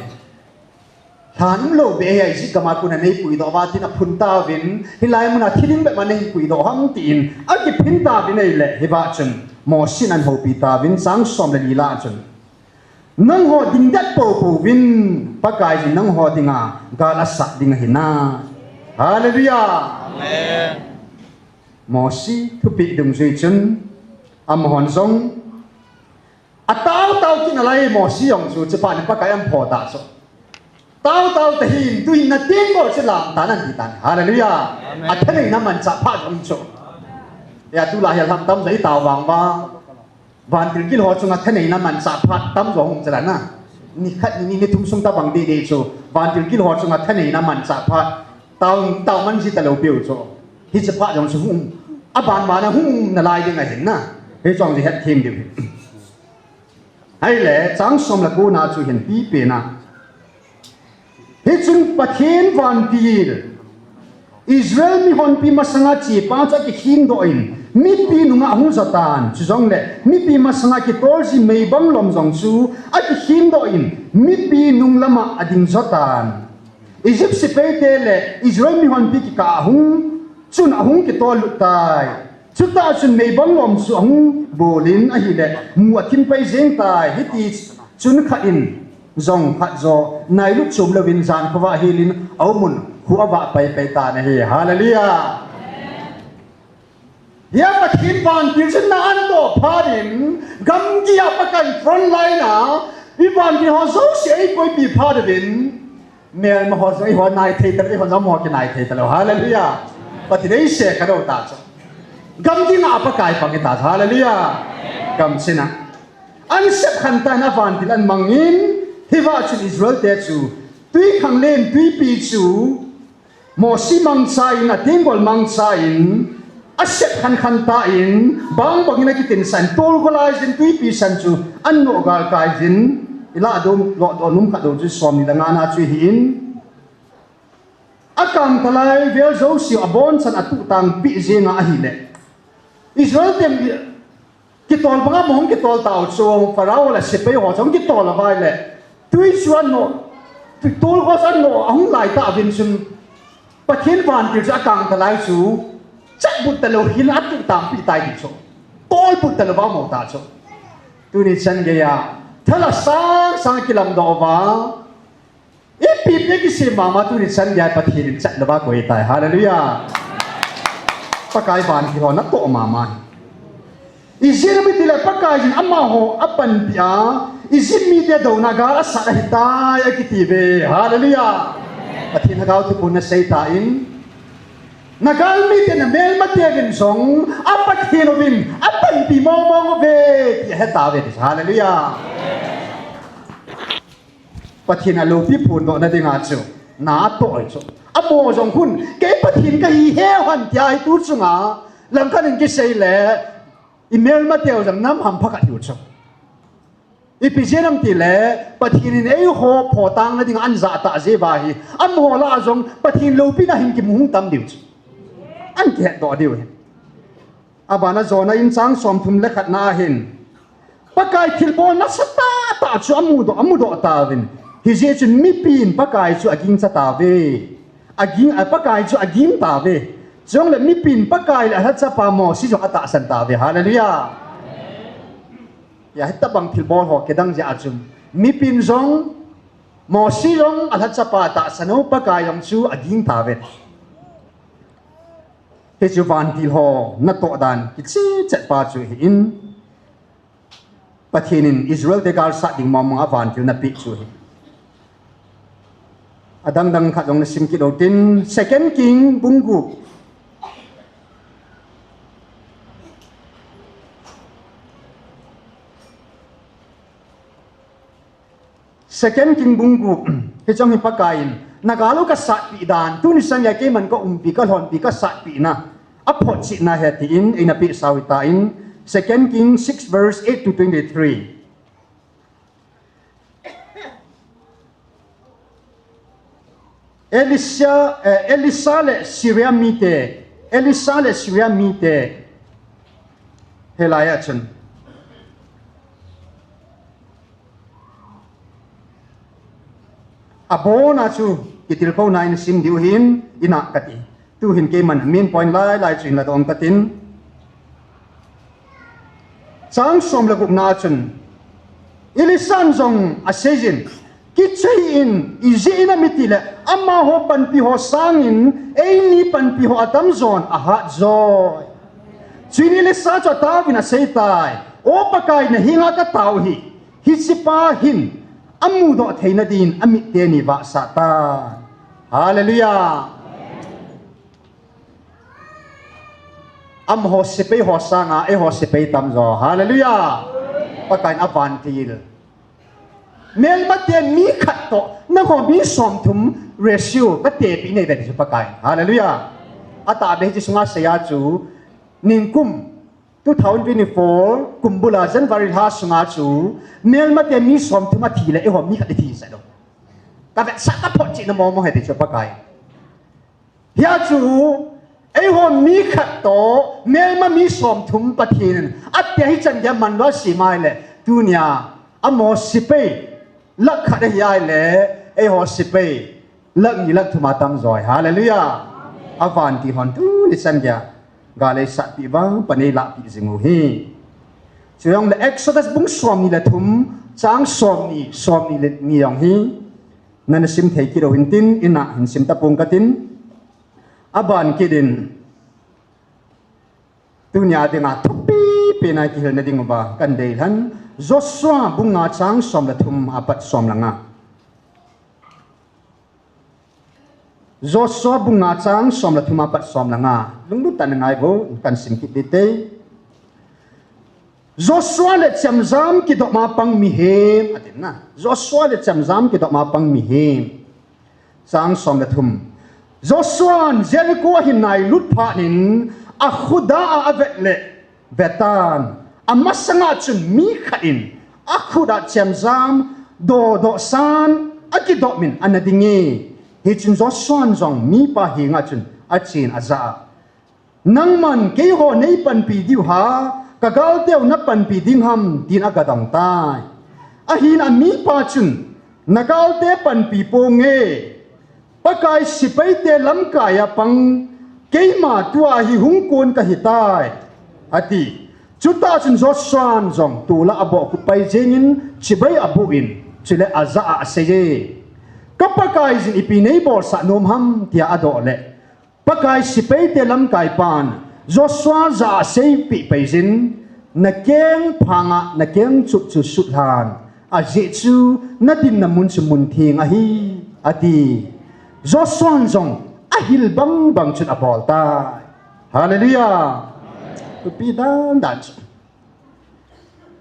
lhan umlou beh hi Egypt gam a kon a neipuidoh uva tin aphun tauvin, hilai muna thi ding bep ma neipuidoh ham tin akiphin tauvin ahile, hiva chun Mose in ahin houpi tauvin, chang som le li lah a chun, nangho dingdet poupou vin, Pakaiyin nangho dinga gal asat ding ahi nai. Hallelujah. Amen. Mose thupeh dungjui chun, amahon jong atao tao kit nalai, Mose jong chu chuphat in Pakai ahin phoh tah chu. Tao tao tahih in, tuhin nateng bol chu lam tan ati tan. Hallelujah. Amen. Athaneina manchah phat jong chu. Hia tulai hi alham tamjo itao vang uva, vantil gil ho chunga thaneina manchah phat tamjo hung chu la na. Nikhat ni, ni thum sung tabang deh deh chu, vantil gil ho chunga thaneina manchah phat, tao, tao man ji talou piu chu. Hiche phat jong chu hung, aban bana hung nalai ding ahin na. Hiche jong chu hetthem diu. Ahile, chang som le ko na chu hin ipi pen a. Hichun Pathen vantil Israel mihonpi masanga chepa chu akikhin doh in, mipi nunga ahung jo tan. Chujongle, mipi masanga kitol ji meibang lom jong chu akikhin doh in, mipi nung lama ading jo tan. Egypt sepaite le Israel mihonpi kikah a ahung, chun ahung kitol lut tai. Chutah chun meibang lom chu ahung bol in ahile, mu athim pai jeng tai. Hiti chun khat in jong khat jo nailut chom louvin jan khovah hel in aum un, kho avah pai pai tan ahi. Hallelujah. Hia Pathen vantil chun na an doh phat in, gamgi a Pakai front line a, i vantil ho jouse eipuipi phat uvin, melma ho jong eiho nai thei talou, eiho jong amaho kinai thei talou. Hallelujah. Pathen eisei kha lou ta chu. Gamgi a Pakai pang hita chu. Hallelujah. Gamchina. An sep khan tan a vantil an mang in, hiva chun Israel te chu, twikhanglen twipi chu, Mosi mangcha in, atenggol mangcha in, asep khan khan tan, bang bang in akitensah in, tolgol a jin twipi san chu, an noh galkai jin, ilah dom, lodoh nom khat dou chu som ni le nga na chu ahin. Akang talai vel jouse abon chan atuh tang pi jeng a ahile. Israel te Kitol banga mong kitol tau chu, Pharaoh le sepai ho chu kitol a vai le. Tui chu an noh, tui tol ho chu an noh, ahung lai ta uvin chun. Pathen vantil chu akang talai chu, chat but talou hin atuh tang pi tai ti chu. Tol but talou va mo ta chu. Tuni chan geiya, thala sang sang kilam doh va. Ipi pi kisei mama tuni chan geiya Pathen in chat lou va koi tai. Hallelujah. Pakai vantil ho natoh mama. Ijeh inem itile Pakai in amaho apanpi a, Egypt mite douna gal asat ahitai akiti ve. Hallelujah. Pathen lhagao thuphon nasei tan. Nagal mite namelmate uvin jong, a Pathen uvin, apanpi mong mong uve, ti ahe tauve. Hallelujah. Pathen a loupi phondohna dinga chu, natoh chu. Amaho jong hin, kei Pathen kahi hih hen tia hi tu chunga, langkhat in kisei le, imelmateu jong nam hampha khat hiu chu. Ipi jeh inem itile, Pathen in eiho photangna dinga an jah tah jeh uva hi, amaho lah a jong, Pathen loupina hin kimu hung tam diu chu. An kihetdoh diu hi. Abana Jonah in chang somthum le khatna a hin. Pakai thilbol nasatah tah chu amudoh, amudoh tauvin. Hijeh chun mipin Pakai chu agingcha tauve. Aging, a Pakai chu agim tauve. Chujongle mipin Pakai le alhachapa Mosi jong atahsan tauve. Hallelujah. Hia hitabang thilbol ho kidang jeh a chun. Mipin jong Mosi jong alhachapa tahsan u Pakai jong chu aging tauve. Hichu vantil ho natoh dan kicheh chet pa chu ahin. Pathen in Israel te galsat ding mong mong a vantil napeh chu ahi. Adang dang khat jong nasim kit u tin, Second King bung gup. Second King bung gup, hiche jong hi Pakai in, nagal u kasatpi dan, tuni chan geiya keiman kaumpi, kalhonpi, kasatpi na, aphotchetna ahi tin, eina pehsau hitan, Second King six verse eight to twenty-three. Elisha, eh, Elisha le Syria mite, Elisha le Syria mite, hilai a chun. Abona chu, kitilkhouna in sim diu hin, ina kati. Tuhin keiman main point lai lai chu hin ladoh katin. Chang som le gupna chun, Elishan jong aseijin, kichai in, ijeh inem itile, amaho panpi ho sangin, eini panpi ho atamjon ahat joi. Chuin Elisha chu ataovin aseitai, O Pakai nahenga katao hi, hichepa hin, amudoh theina din amit teni vahsah tan. Hallelujah. Amaho sepai ho sanga, eiho sepai tamjo. Hallelujah. Pakai in avantil. Melmate mi khat toh, nangho mi somthum ratio, katepi nei ve ti chu Pakai. Hallelujah. Atahbeh hiche sunga asei a chu, ningkum two thousand twenty-four, kum bula January lha sunga chu, melmate mi somthum athi le, eiho mi khat ithi sah lou. Kavetsah kaphotchetna mong mong ahi ti chu Pakai. Hia chu, eiho mi khat toh, melma mi somthum Pathen in, atia hichan dia manlua asem ahile, tunia, amaho sepai, lakh khat ahi ahile, eiho sepai, lakh ni lakh thum atam joi. Hallelujah. Avantil hon tuni chan dia, gal eisatpi vang, pan eilahpi jing u hi. Chujongle Exodus bung somni le thum, chang somni, somni le ni jong hi, nana sim thei kit u hintin, ina hin sim tapong katin, aban kit in, tunia dinga thupi pena kihilna dinguva, kan deilhen, Joshua bung nga chang som le thum apat som le nga. Joshua bung nga chang som le thum apat som le nga. Lunglut tah in ngai vo, kan sim kit ding ahi. Joshua le chemjam kidop ma pang mihem, atin na. Joshua le chemjam kidop ma pang mihem. Chang som le thum. Joshua'n Jericho ahin nailut phat in, akhut a avet le vetan. Amasanga chun mi khat in akhut a chemjam dodoh san akidop in ana ding e. Hichun Joshua'n jong mipa henga chun achen ajah a, Nangman keiho neipanpi diu ham, kagalteu napanpi ding ham, tin agadong tai. Ahin amipa chun, Nagalte panpi ponge, Pakai sepaite lamkai a pang, keima tua hi hung kon kahitai, ati. Chutah chun Joshua'n jong tol a abohkhup pai jengin chibai abohin, chule ajah a aseiye, Ka Pakaiyin ipi neibolsah nom ham, tia adoh le, Pakai sepaite lamkaipan Joshua jah a aseipeh paiyin, Nakeng phanga nakeng chut chu sutlhan, ajeh chu nadinna mun chu mun theng ahi, ati. Joshua'n jong ahil bangbang chun abol tai. Hallelujah. Thupi dandan chu.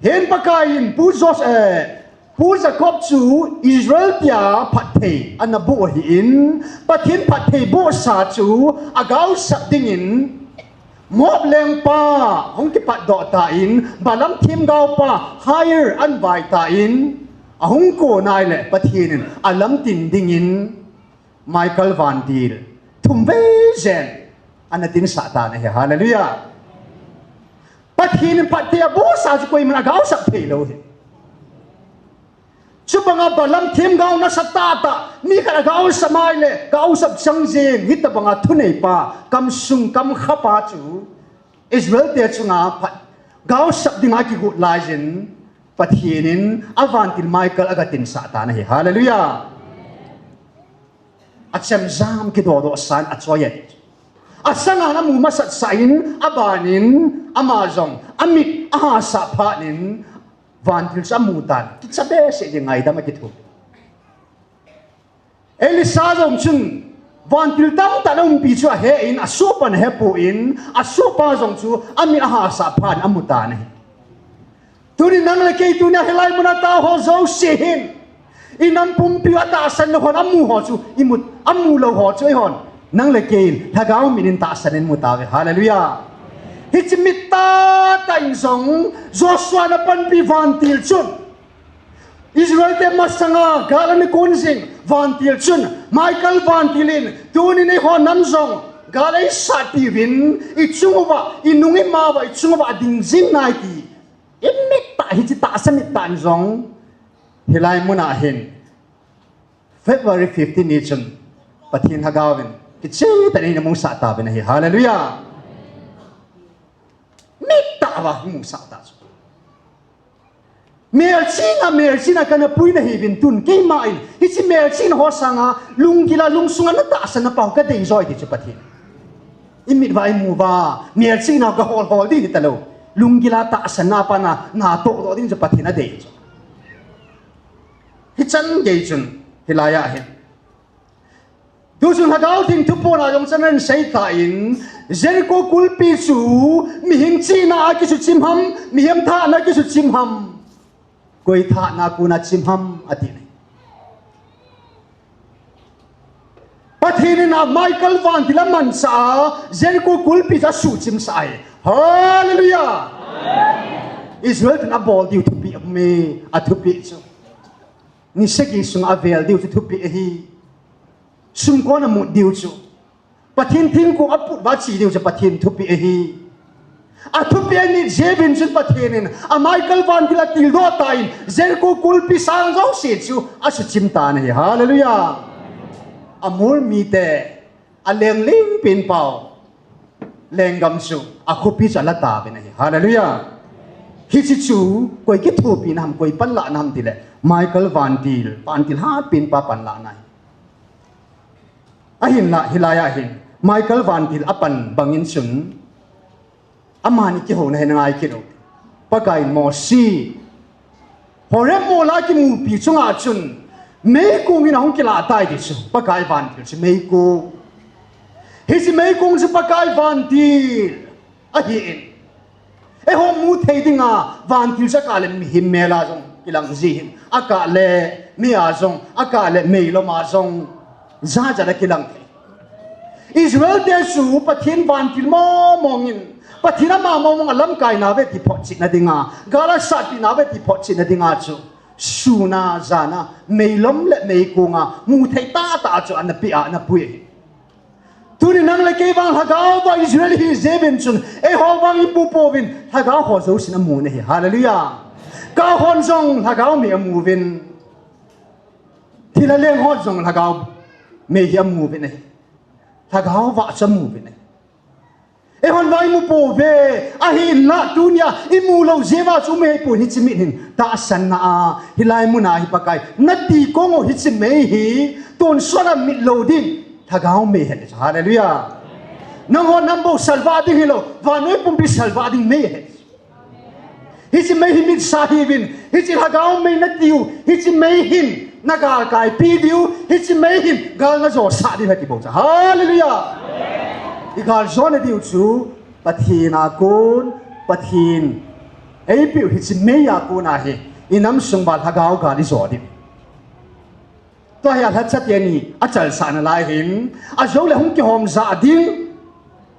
Hin Pakaiyin Pu Jos-, eh, Pu Jacob chu Israel tia phatthei ana boh ahin, Pathen phatthei bohsa chu agaosap dingin, Moab lengpa hung kipatdoh tan, Balaam themgaopa Hiram ahin vai tan, ahung kon ahile Pathen in alamtin dingin, Michael vantil thum vei jen ana tinsah tan ahi. Hallelujah. Pathen in phatthei abohsa chu koiman agaosap theilou ahi. Chubanga Balaam themgao nasatah tah, mi khat agaosap ahile, gaosap chang jeng, hitobanga thuneipa, kamsung kamkhapa chu Israelte chunga phat, gaosap dinga akigot laiyin, Pathen in avantil Michael agatinsah tan ahi. Hallelujah. Achemjam kidodoh san achoi e. Asanga amu masatsah in, abanin, ama jong amit ahahsa phat in, vantil chu amu tan. Kicha behseh jeng, ngaidam akithupi. Elisha jong chun, vantil tamtah ana umpi chu ahen, asohpan ahepon, asohpa jong chu amit ahahsa phat in amu tan ahi. Tuni nang le kei tunia hilai muna tao ho jouse hin, inam pumpi a tahsan lou hon amu ho chu, imu, amu lou ho chu eihon, nang le kei in Lhagao mit in tahsan in imu tauve. Hallelujah. Hiche mit tahtah in jong Joshua in apanpi vantil chun, Israelte masanga gal ana kon jing vantil chun, Michael vantil in, tunin eiho nam jong gal eisatpi uvin, ichung uva, inung imao uva, ichung uva ading jing nai ti. Imit tah, hiche tahsa mit tah in jong, hilai muna hin, February fifteen ni chun, Pathen Lhagao in, kicheh tah in eina musah tauvin ahi. Hallelujah. Mit tah uva musah tah chu. Melchihna, melchihna kana pui nahiuvin tun, keima in, hiche melchihna ho sanga, lunggil a lungsunga natahsan nau kadei joi ti chu Pathen. Imit uva imu uva, melchihna gahol hol ding hitalou. Lunggil a tahsan nau pana, natoh doh ding chu Pathen adei chu. Hichan gei chun, hilai a hin. Tuchun Lhagao Theng Thuphon a jong chan in asei tan, Jericho kulpi chu, mihem chihna a kisuchim ham, mihem thahna a kisuchim ham. Koi thahna kona chim ham ati ahi. Pathen in a Michael vantil amanchah a, Jericho kulpi chu asuhchimsah ahi. Hallelujah! Israel ten abol diu thupeh aum e, athupeh chu. Ni sagi sunga avel diu chu thupeh ahi. Sumkon amut diu chu. Pathen thingkong aput uva ache diu chu Pathen thupeh ahi. Athupeh anit jeh uvin chun Pathen in a Michael vantil atildoh tan, Jericho kulpi sang jouse chu asuchim tan ahi. Hallelujah. Amol mite, alengleng pen pau lenggam chu akhopi chu ala tauvin ahi. Hallelujah. Hiche chu koi kithopina ham, koi panlahna ham tile, Michael vantil, vantil hatpen pa panlahna ahi. Ahinla, hilai a hin Michael vantil apan bangin chun, amani kihouna hi na ngai kit u. Pakai in Mosi, Horeb mol a kimupi chunga chun, meikong in ahung kilah tai ti chu, Pakai vantil chu meikong. Hiche meikong chu Pakai vantil ahin. Eiho mu thei dinga vantil chu akah le mihem mel a jong kilang ji hin, akah le mei a jong, akah le meilom a jong, jat jat a kilang thei. Israel te chu Pathen vantil mong mong in, Pathen ama mong mong a lamkai nave ti photchetna dinga, gal a satpi nave ti photchetna dinga chu, sun a, jan a, meilom le meikong a mu thei tahtah chu ana pe a, ana pui ahi. Tuni nang le kei vang lhagao va Israel ihi jeh uvin chun, eiho vang imu pouvin, lhagao ho jousen amun ahi. Hallelujah. Kah hon jong lhagao mei amu uvin, thilha leng hon jong lhagao mei hi amu uvin ahi. Lhagao vah chu amu uvin ahi. Eihon vang imu pouve, ahinla tunia imu lou jeh uva chu um ahipon, hiche mit hin tahsanna a, hilai muna hi Pakai, nati kong u hiche mei hi tonsot a mit lou ding, lhagao mei ahi. Hallelujah. Nangho nam bou salvah ding hilou, vannoi pumpi salvah ding mei ahi. Hiche mei hi mitsa hiuvin, hiche lhagao mei natiu, hiche mei hin na galkaipi diu, hiche mei hin gal najosah diu ahi ti bou chu. Hallelujah. Igaljona diu chu Pathen a kon, Pathen eipeu hiche mei a kon ahi, inam sung uva lhagao gal ijo diu. Tua hi alhacha teni achalsah nalai hin, ajoule hung kihom jah ding.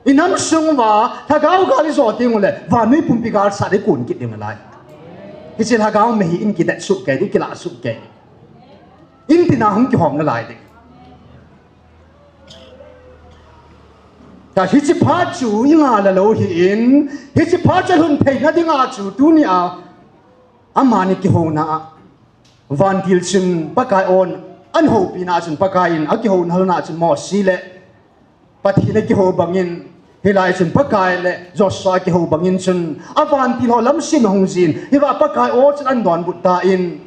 Inam sung uva lhagao gal ijo teng uleh, vannoi pumpi galsat ding kon kit ding nalai. Hiche lhagao mei hi in kidet soh kei ding, kilah soh kei ding. In tina hung kihom nalai ding. Tua hiche phat chu ingah la lou ahin, hiche phat chu alhun theina dinga chu tunia amani kihouna a, vantil chun Pakai on, ana houpina chun Pakai in akihou nalhona chun Mosi le Pathen akihou bangin, hilai chun Pakai le Joshua akihou bangin chun, avantil ho lamsim ahung jin, hiva Pakai o chun ana donbut tan,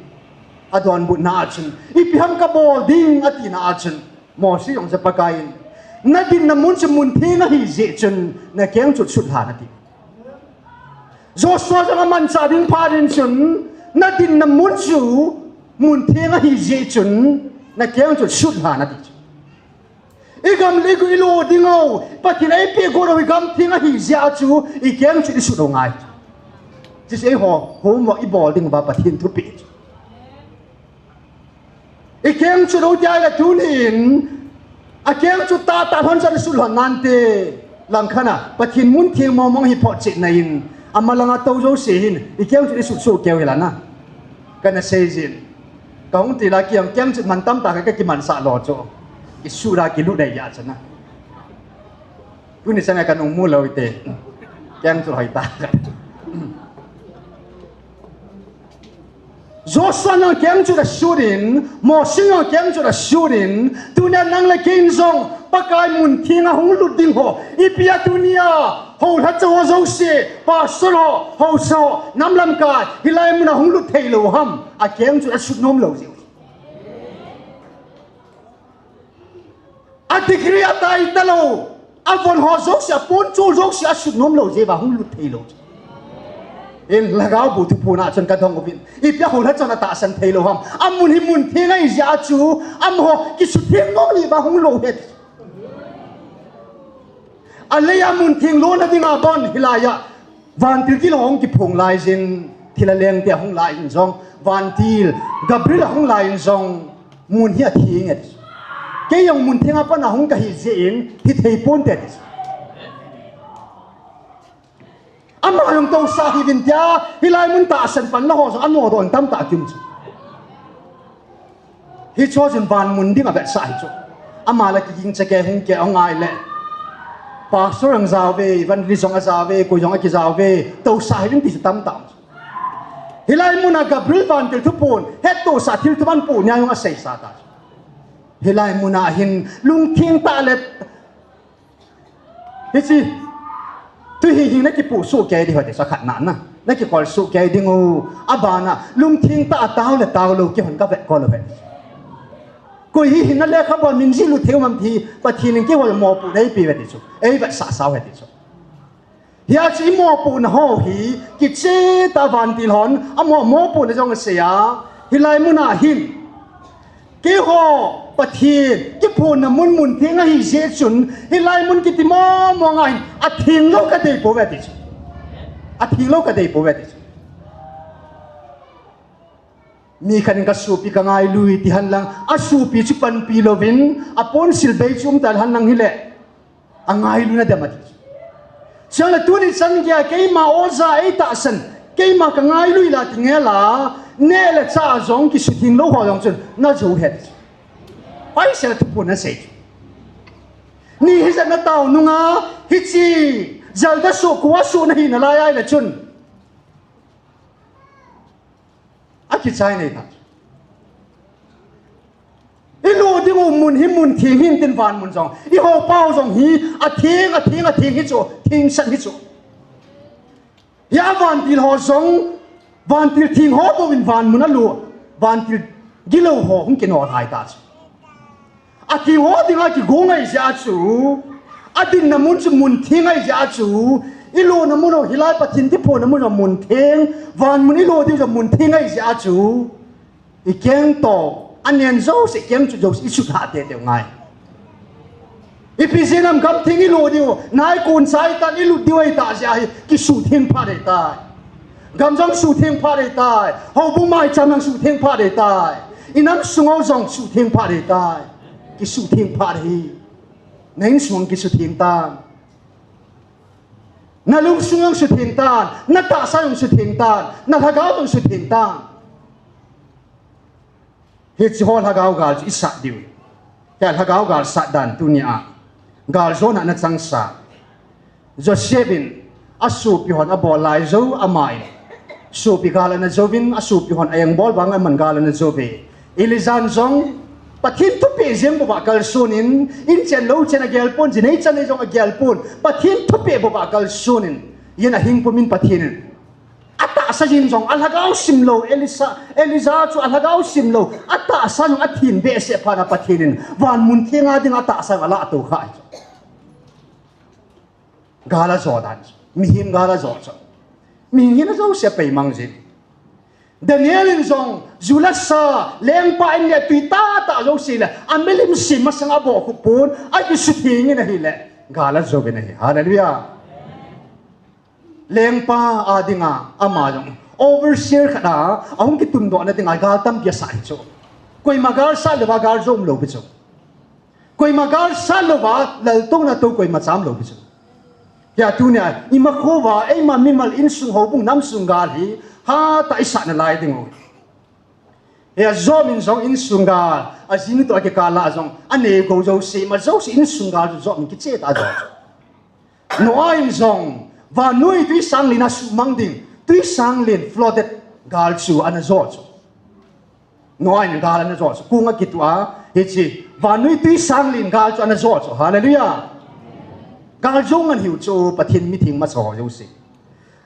adonbutna a chun, ipi ham kabol ding atina a chun, Mosi jong chu Pakai in, nadinna mun chu mun theng ahi jeh chun, nakeng chu sutlhan ati. Joshua jong amanchah ding phat in chun, nadinna mun chu mun theng ahi jeh chun, nakeng chu sutlhan ati chu. Igam le igu ilo ding u, Pathen in eipeh got u igam theng ahi jeh a chu, ikeng chu isut u ngai. Hiche eiho homework ibol ding uva Pathen thupeh chu. Ikeng chu lo tia le tunin, akeng chu tahtah lhon chan isut lhon nante, langkhat a, Pathen mun theng mong mong hi photchetna in, amalanga tou jouse hin, ikeng chu isut soh keu hilana. Kana seijin. Kahung tila kiang, keng chu man tamtah ka, kakimansah lou chu. Kisut a kilut dei ya chana. Tuni chana kanung mu lou ite. Keng chu hoitah. Joshua in akeng chu asut in, Mosi in akeng chu asut in, tunia nang le kei in jong, Pakai mun theng a hung lut ding ho, ipi a tunia, houlhacha ho jouse, pastor ho, haosa ho, nam lamkai, hilai mun a hung lut thei lou ham, akeng chu asut nom lou jeh u. A degree atai talou, avon ho jouse, aponchol jouse asut nom lou jeh uva hung lut thei lou. In lhagao bu thuphon a chun kadong uvin. Ipi a houlhacha hon atahsan thei lou ham. Amun hi mun theng ahi jeh a chu, amaho kisutheng nom jeh uva hung lou ahi. Alei a mun theng lona dinga bon hilai a. Vantil gilou hung kiphong laijin, Thil a leng te ahung lai in jong, vantil Gabriel ahung lai in jong, mun hi atheng e ti chu. Kei jong mun theng a pat a hung kahi jeh in, hithei ponte ti chu. Ama jong tousah hih uvin tia, hilai mun tahsan pan la ho jong anodoh in tamtah kium chu. Hiche chun van mun ding avetsah hi chu. Ama la kiging chake hung ke angai le. Pastor jong ajao ve, evangelist jong ajao ve, koi jong akijao ve, tousah hih uvin ti chu tamtah chu. Hilai mun a Gabriel vantil thuphon, hettohsah thilthum ahin poh nia jong aseisa ta chu. Hilai mun a hin lungtheng tah le Hiche, tu hi hi na kipusuh kei ding u hiti chu, khatna na. Na kikol suh kei ding u, abana, lungtheng tah a tao le tao lou, kihon kavet kol u hi. Koi hi hi na lekhabua min jih lut thei u ham ti, Pathen in kihol mopohna eipeh u hiti chu. Eivetsah sau hiti chu. Hia chu i mopohna ho hi, kicheh tah vantil hon, amo mopohna jong asei a, hilai mun a hin. Keiho, Pathen, kiphonna mun mun theng ahi jeh chun, hilai mun kiti mong mong a hin, atheng lou kadei pouve ti chu. Atheng lou kadei pouve ti chu. Mi khat in kasopi kangailui ti hen lang, asopi chu panpi louvin, aponsil bei chu um ta hen lang hile. Angailuina dem ati. Chule tuni chan geiya keima oja eitahsan, keima kangailui la ti ngela, neh le chah jong kisutheng lou ho jong chun, najou hen. Paisa thuphon nasei. Ni hijat natao nunga, hiche, jalda suh, kua suh nahi nalai ahile chun. Akichai nei ta. I lut ding u mun hi mun theng hin tin van mun jong. I hopa u jong hi atheng, atheng, atheng hi chu, thengsan hi chu. Hia vantil ho jong, vantil theng ho bou in van mun alut, vantil gilou ho hung kinol hai ta chu. Atheng ho dinga kigo ngai jeh a chu, adinna mun chu mun theng ahi jeh a chu, i lutna mun u hilai Pathen kiphonna mun u mun theng, van mun i lut ding u mun theng ahi jeh a chu, i keng toh, anen jouse, i keng chut jouse, i suthah teitei u ngai. Ipi jeh ham gam theng i lut ding u, nai kon chai tan i lut ding u ahi ta jeh a hi, kisutheng phat ahi tai. Gam jong sutheng phat ahi tai, houbung maicham jong sutheng phat ahi tai. I nam sung u jong sutheng phat ahi tai. Kisutheng phat ahi. Na insung jong kisutheng tan. Na lungsung jong sutheng tan. Na tahsa jong sutheng tan. Na lhagao jong sutheng tan. Hiche ho lhagao gal chu i sat diu. Hia lhagao gal sat dan tunia. Gal jona ana changsa. Joseph in asopi hon abol lai jou ama in. Sopi gal ana jouvin, asopi hon a-eng bol vanga aman gal ana jouve. Elijah in jong Pathen thupeh jeng bou a kalson in, in chen lou chen agel pon, jinei chanei jong agel pon, Pathen thupeh bou a kalson in, in ahing pumin Pathen in. Atahsa jin jong, alhagao sim lou, Elisha, Elijah chu alhagao sim lou, atahsa jong athin behseh phat a Pathen in, van mun theng a ding atahsa jong alah tou kha. Gal ajo dan chu. Mihem gal ajo chu. Mihem hin ajouse apeimang jin. Daniel in jong, ju la sa, lengpa in le tui tahtah jouse le, amilim sim masang abohkhup pon, akisutheng in ahile, gal ajouvin ahi. Hallelujah. Lengpa a dinga, ama jong, overseer khat a, ahung kitundohna dinga, gal tampi asah hi chu. Koima gal sat louva, gal jo umlou pi chu. Koima gal sat louva, laltouna tou koima cham lou pi chu. Hia tunia, ima khouva, eima mimal insung houbung namsung gal hi, hatah a isat nalai ding u. Hia Job in jong insung gal, ajinu toh akikal a jong, anei gou jouse, ima jouse insung gal chu Job in kicheh tah a ajo. Noah in jong, vannoi twisanglen a sumang ding, twisanglen flooded gal chu ana jo chu. Noah in gal ana jo chu, kong akituh a, hiche, vannoi twisanglen gal chu ana jo chu. Hallelujah. Gal jo ngan hiu chu, Pathen mitheng masa ho jouse.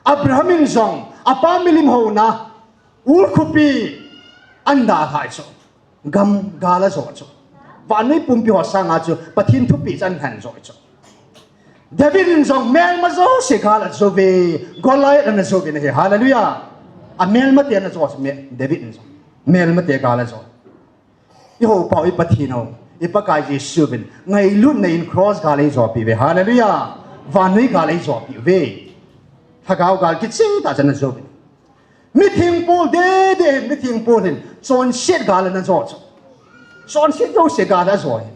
Abraham in jong, apa milim houna, Ur khopi, ana dalhai chu. Gam gal ajo chu. Vannoi pumpi ho sanga chu, Pathen thupeh chu ana lhen jo chu. David in jong melma jouse gal ajouve, Goliath ana jouvin ahi, hallelujah. Amelmate ana jo chu, me-, David in jong. Melmate gal ajo. I houpa u, i Pathen u, i Pakai Jesu vin, ngailutna in cross gal eijopeh uve, hallelujah. Vannoi gal eijopeh uve. Lhagao gal kicheh tah chu ana jouvin. Mithengpol dede hin, mithengpol hin chonset gal ana jo chu. Chonset jouse gal ajo hin.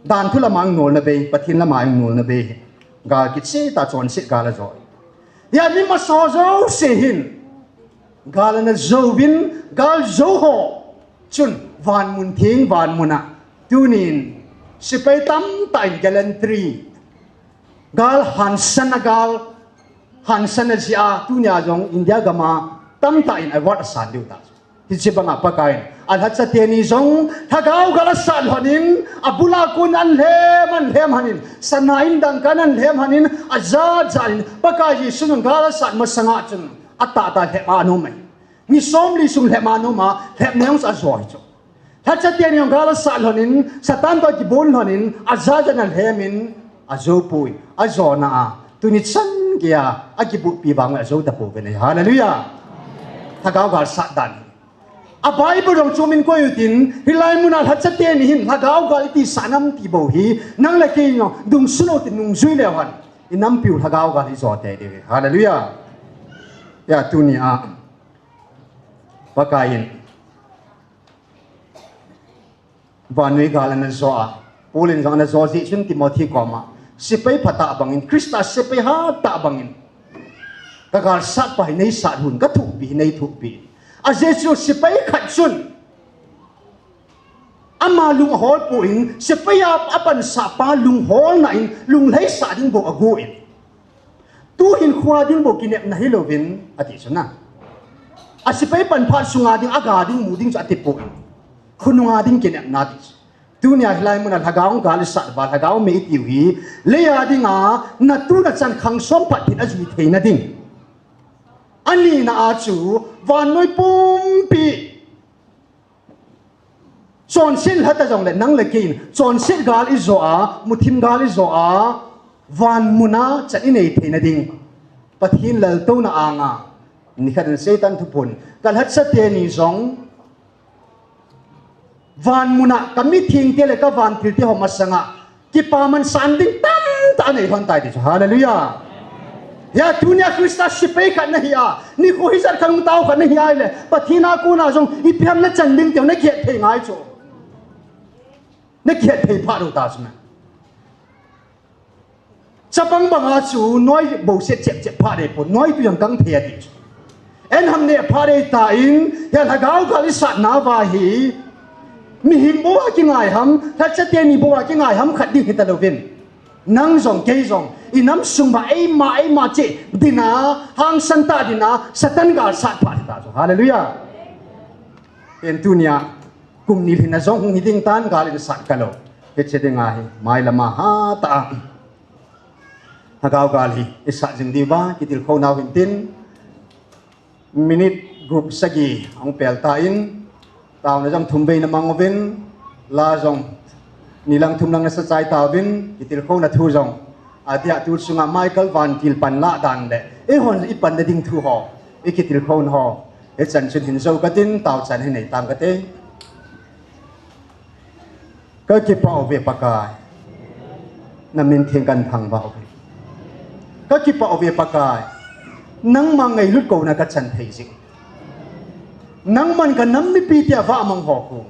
Dan thu lama nolna bei, Pathen lama nolna bei hin. Gal kicheh tah chonset gal ajo hin. Hia mi masa jouse hin gal ana jo uvin, gal jo ho chun van mun theng, van mun a tunin sepai tamtah in gallantry, gal hansan a, gal hansan a jeh a tunia jong India gam a tamtah in award asan diu ta. Hiche banga Pakaiyin alhacha teni jong lhagao gal asat lhonin, abul a kon anlhem, anlhem lhonin, sana in dangka in anlhem lhonin, ajat jat in Pakai Jesun gal asat masanga chun atahtah lhep a anom e. Ni somli sung lhep a anom a, lhep neo chu ajo hi chu. Lhacha teni jong gal asat lhonin, Satan toh kibon lhonin, ajat jat in alhemin, ajo poi, ajona a tuni chan geiya akibulpi vang ajo tapouve. Hallelujah. Lhagao gal sat dan. A Bible jong chu min koi utin, hilai muna lhacha teni hin lhagao gal iti sat nam ti bou hi nang le kei jong dungsun u tin nungjui leu hen, inampiu lhagao gal ijo tei diu hi. Hallelujah. Hia tunia Pakaiyin vannoi gal ana jo a, Paul in jong ana jo jeh chun Timothy koma, sepai phatah bangin, Christa sepai hattah bangin, ka galsat pa hi neisat hih un, ka thuhpi hi neithuhpi. Ajeh chu sepai khat chun ama lung ahol poi, sepai a apansah pa lungholna in lunglhaisah ding bou agon. Tuhin kho a ding bou kinepna hilouvin ati chu na. A sepai pan phat sunga ding, aga ding, mu ding chu ati poi. Khonunga ding kinepna ati chu. Tunia hilai muna lhagao gal isat uva, lhagao mei itiu hi, lei a dinga natu nachan khang som phat thil ajui theina ding. Anina a chu vannoi pumpi chonset lhata jongle nang le keiin chonset gal ijo a, muthim gal ijo a, van muna chan inei theina ding Pathen laltouna anga nikhat in Satan thuphon, ka lhacha teni jong van muna ka mithengte le ka vantilte ho masanga kipaman san ding tamtah anei lhon tai ti chu. Hallelujah. Hia tunia Christa sepai khat nahi a, nikho hijat khat hung tao khat nahi a ahile, Pathen a kona jong ipi ham nachan ding tiu nakihet thei ngai chu. Nakihet thei phat u ta chu na. Chapang banga chu noi boset chep chep phat dei pon, noi tu jong kang thei ati chu. Ahin ham ne phat dei tan, hia lhagao gal isatna uva hi mihem bou a kingai ham, lhacha teni bou a kingai ham khat ding hita louvin, nang jong kei jong inam sung uva eima eima cheh dinga, hangsan tah dinga Satan gal sat phat hita chu. Hallelujah. Pen tunia kum ni lhinna jong hung hi ding tan, gal isat kalou. Hiche dinga hi mailama hatah a lhagao gal hi isat jing diuva kitilkhou nau hintin, minute group sagi ahung pel tan, taona jong thum vei namang uvin, la jong ni lang thum lang nasa chai tauvin, kitilkhouna thu jong adia tu chunga Michael vantil pan lah dan le eihon ipanna ding thu ho, ikitilkhouna ho, hichan chun hin jou katin, taochan hin nei tang kate. Ka kipah uve Pakai. Na min theng kahin thangvah uve. Ka kipah uve Pakai. Nangma ngailut kouna ka chan thei jing. Nangman ka nam mipite avah mang ho khu,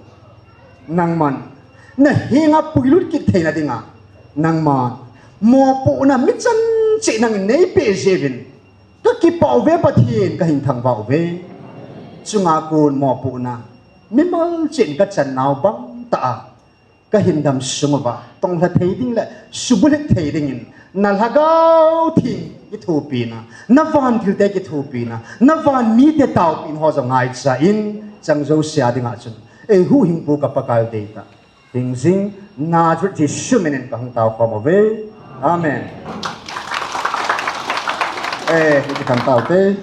nangman na henga puilut kit theina dinga, nangman mopohna mi chan cheh nangin neipeh jeh uvin, ka kipah uve Pathen, kahin thangvah uve. Chunga kon mopohna mimal cheh in ka channau bang tah a, ka hindam sung uva tonglha thei ding le subulhit thei dingin, na Lhagao Theng kithopina, na vantilte kithopina, na van mite taopina ho jong ngaicha in, chang jouse a dinga chun eihuhhingpu ka Pakai u deitah hingjing, Nazareth Jesu minin ka hung taokhom uve. Amen. Eh, hiti kan taute.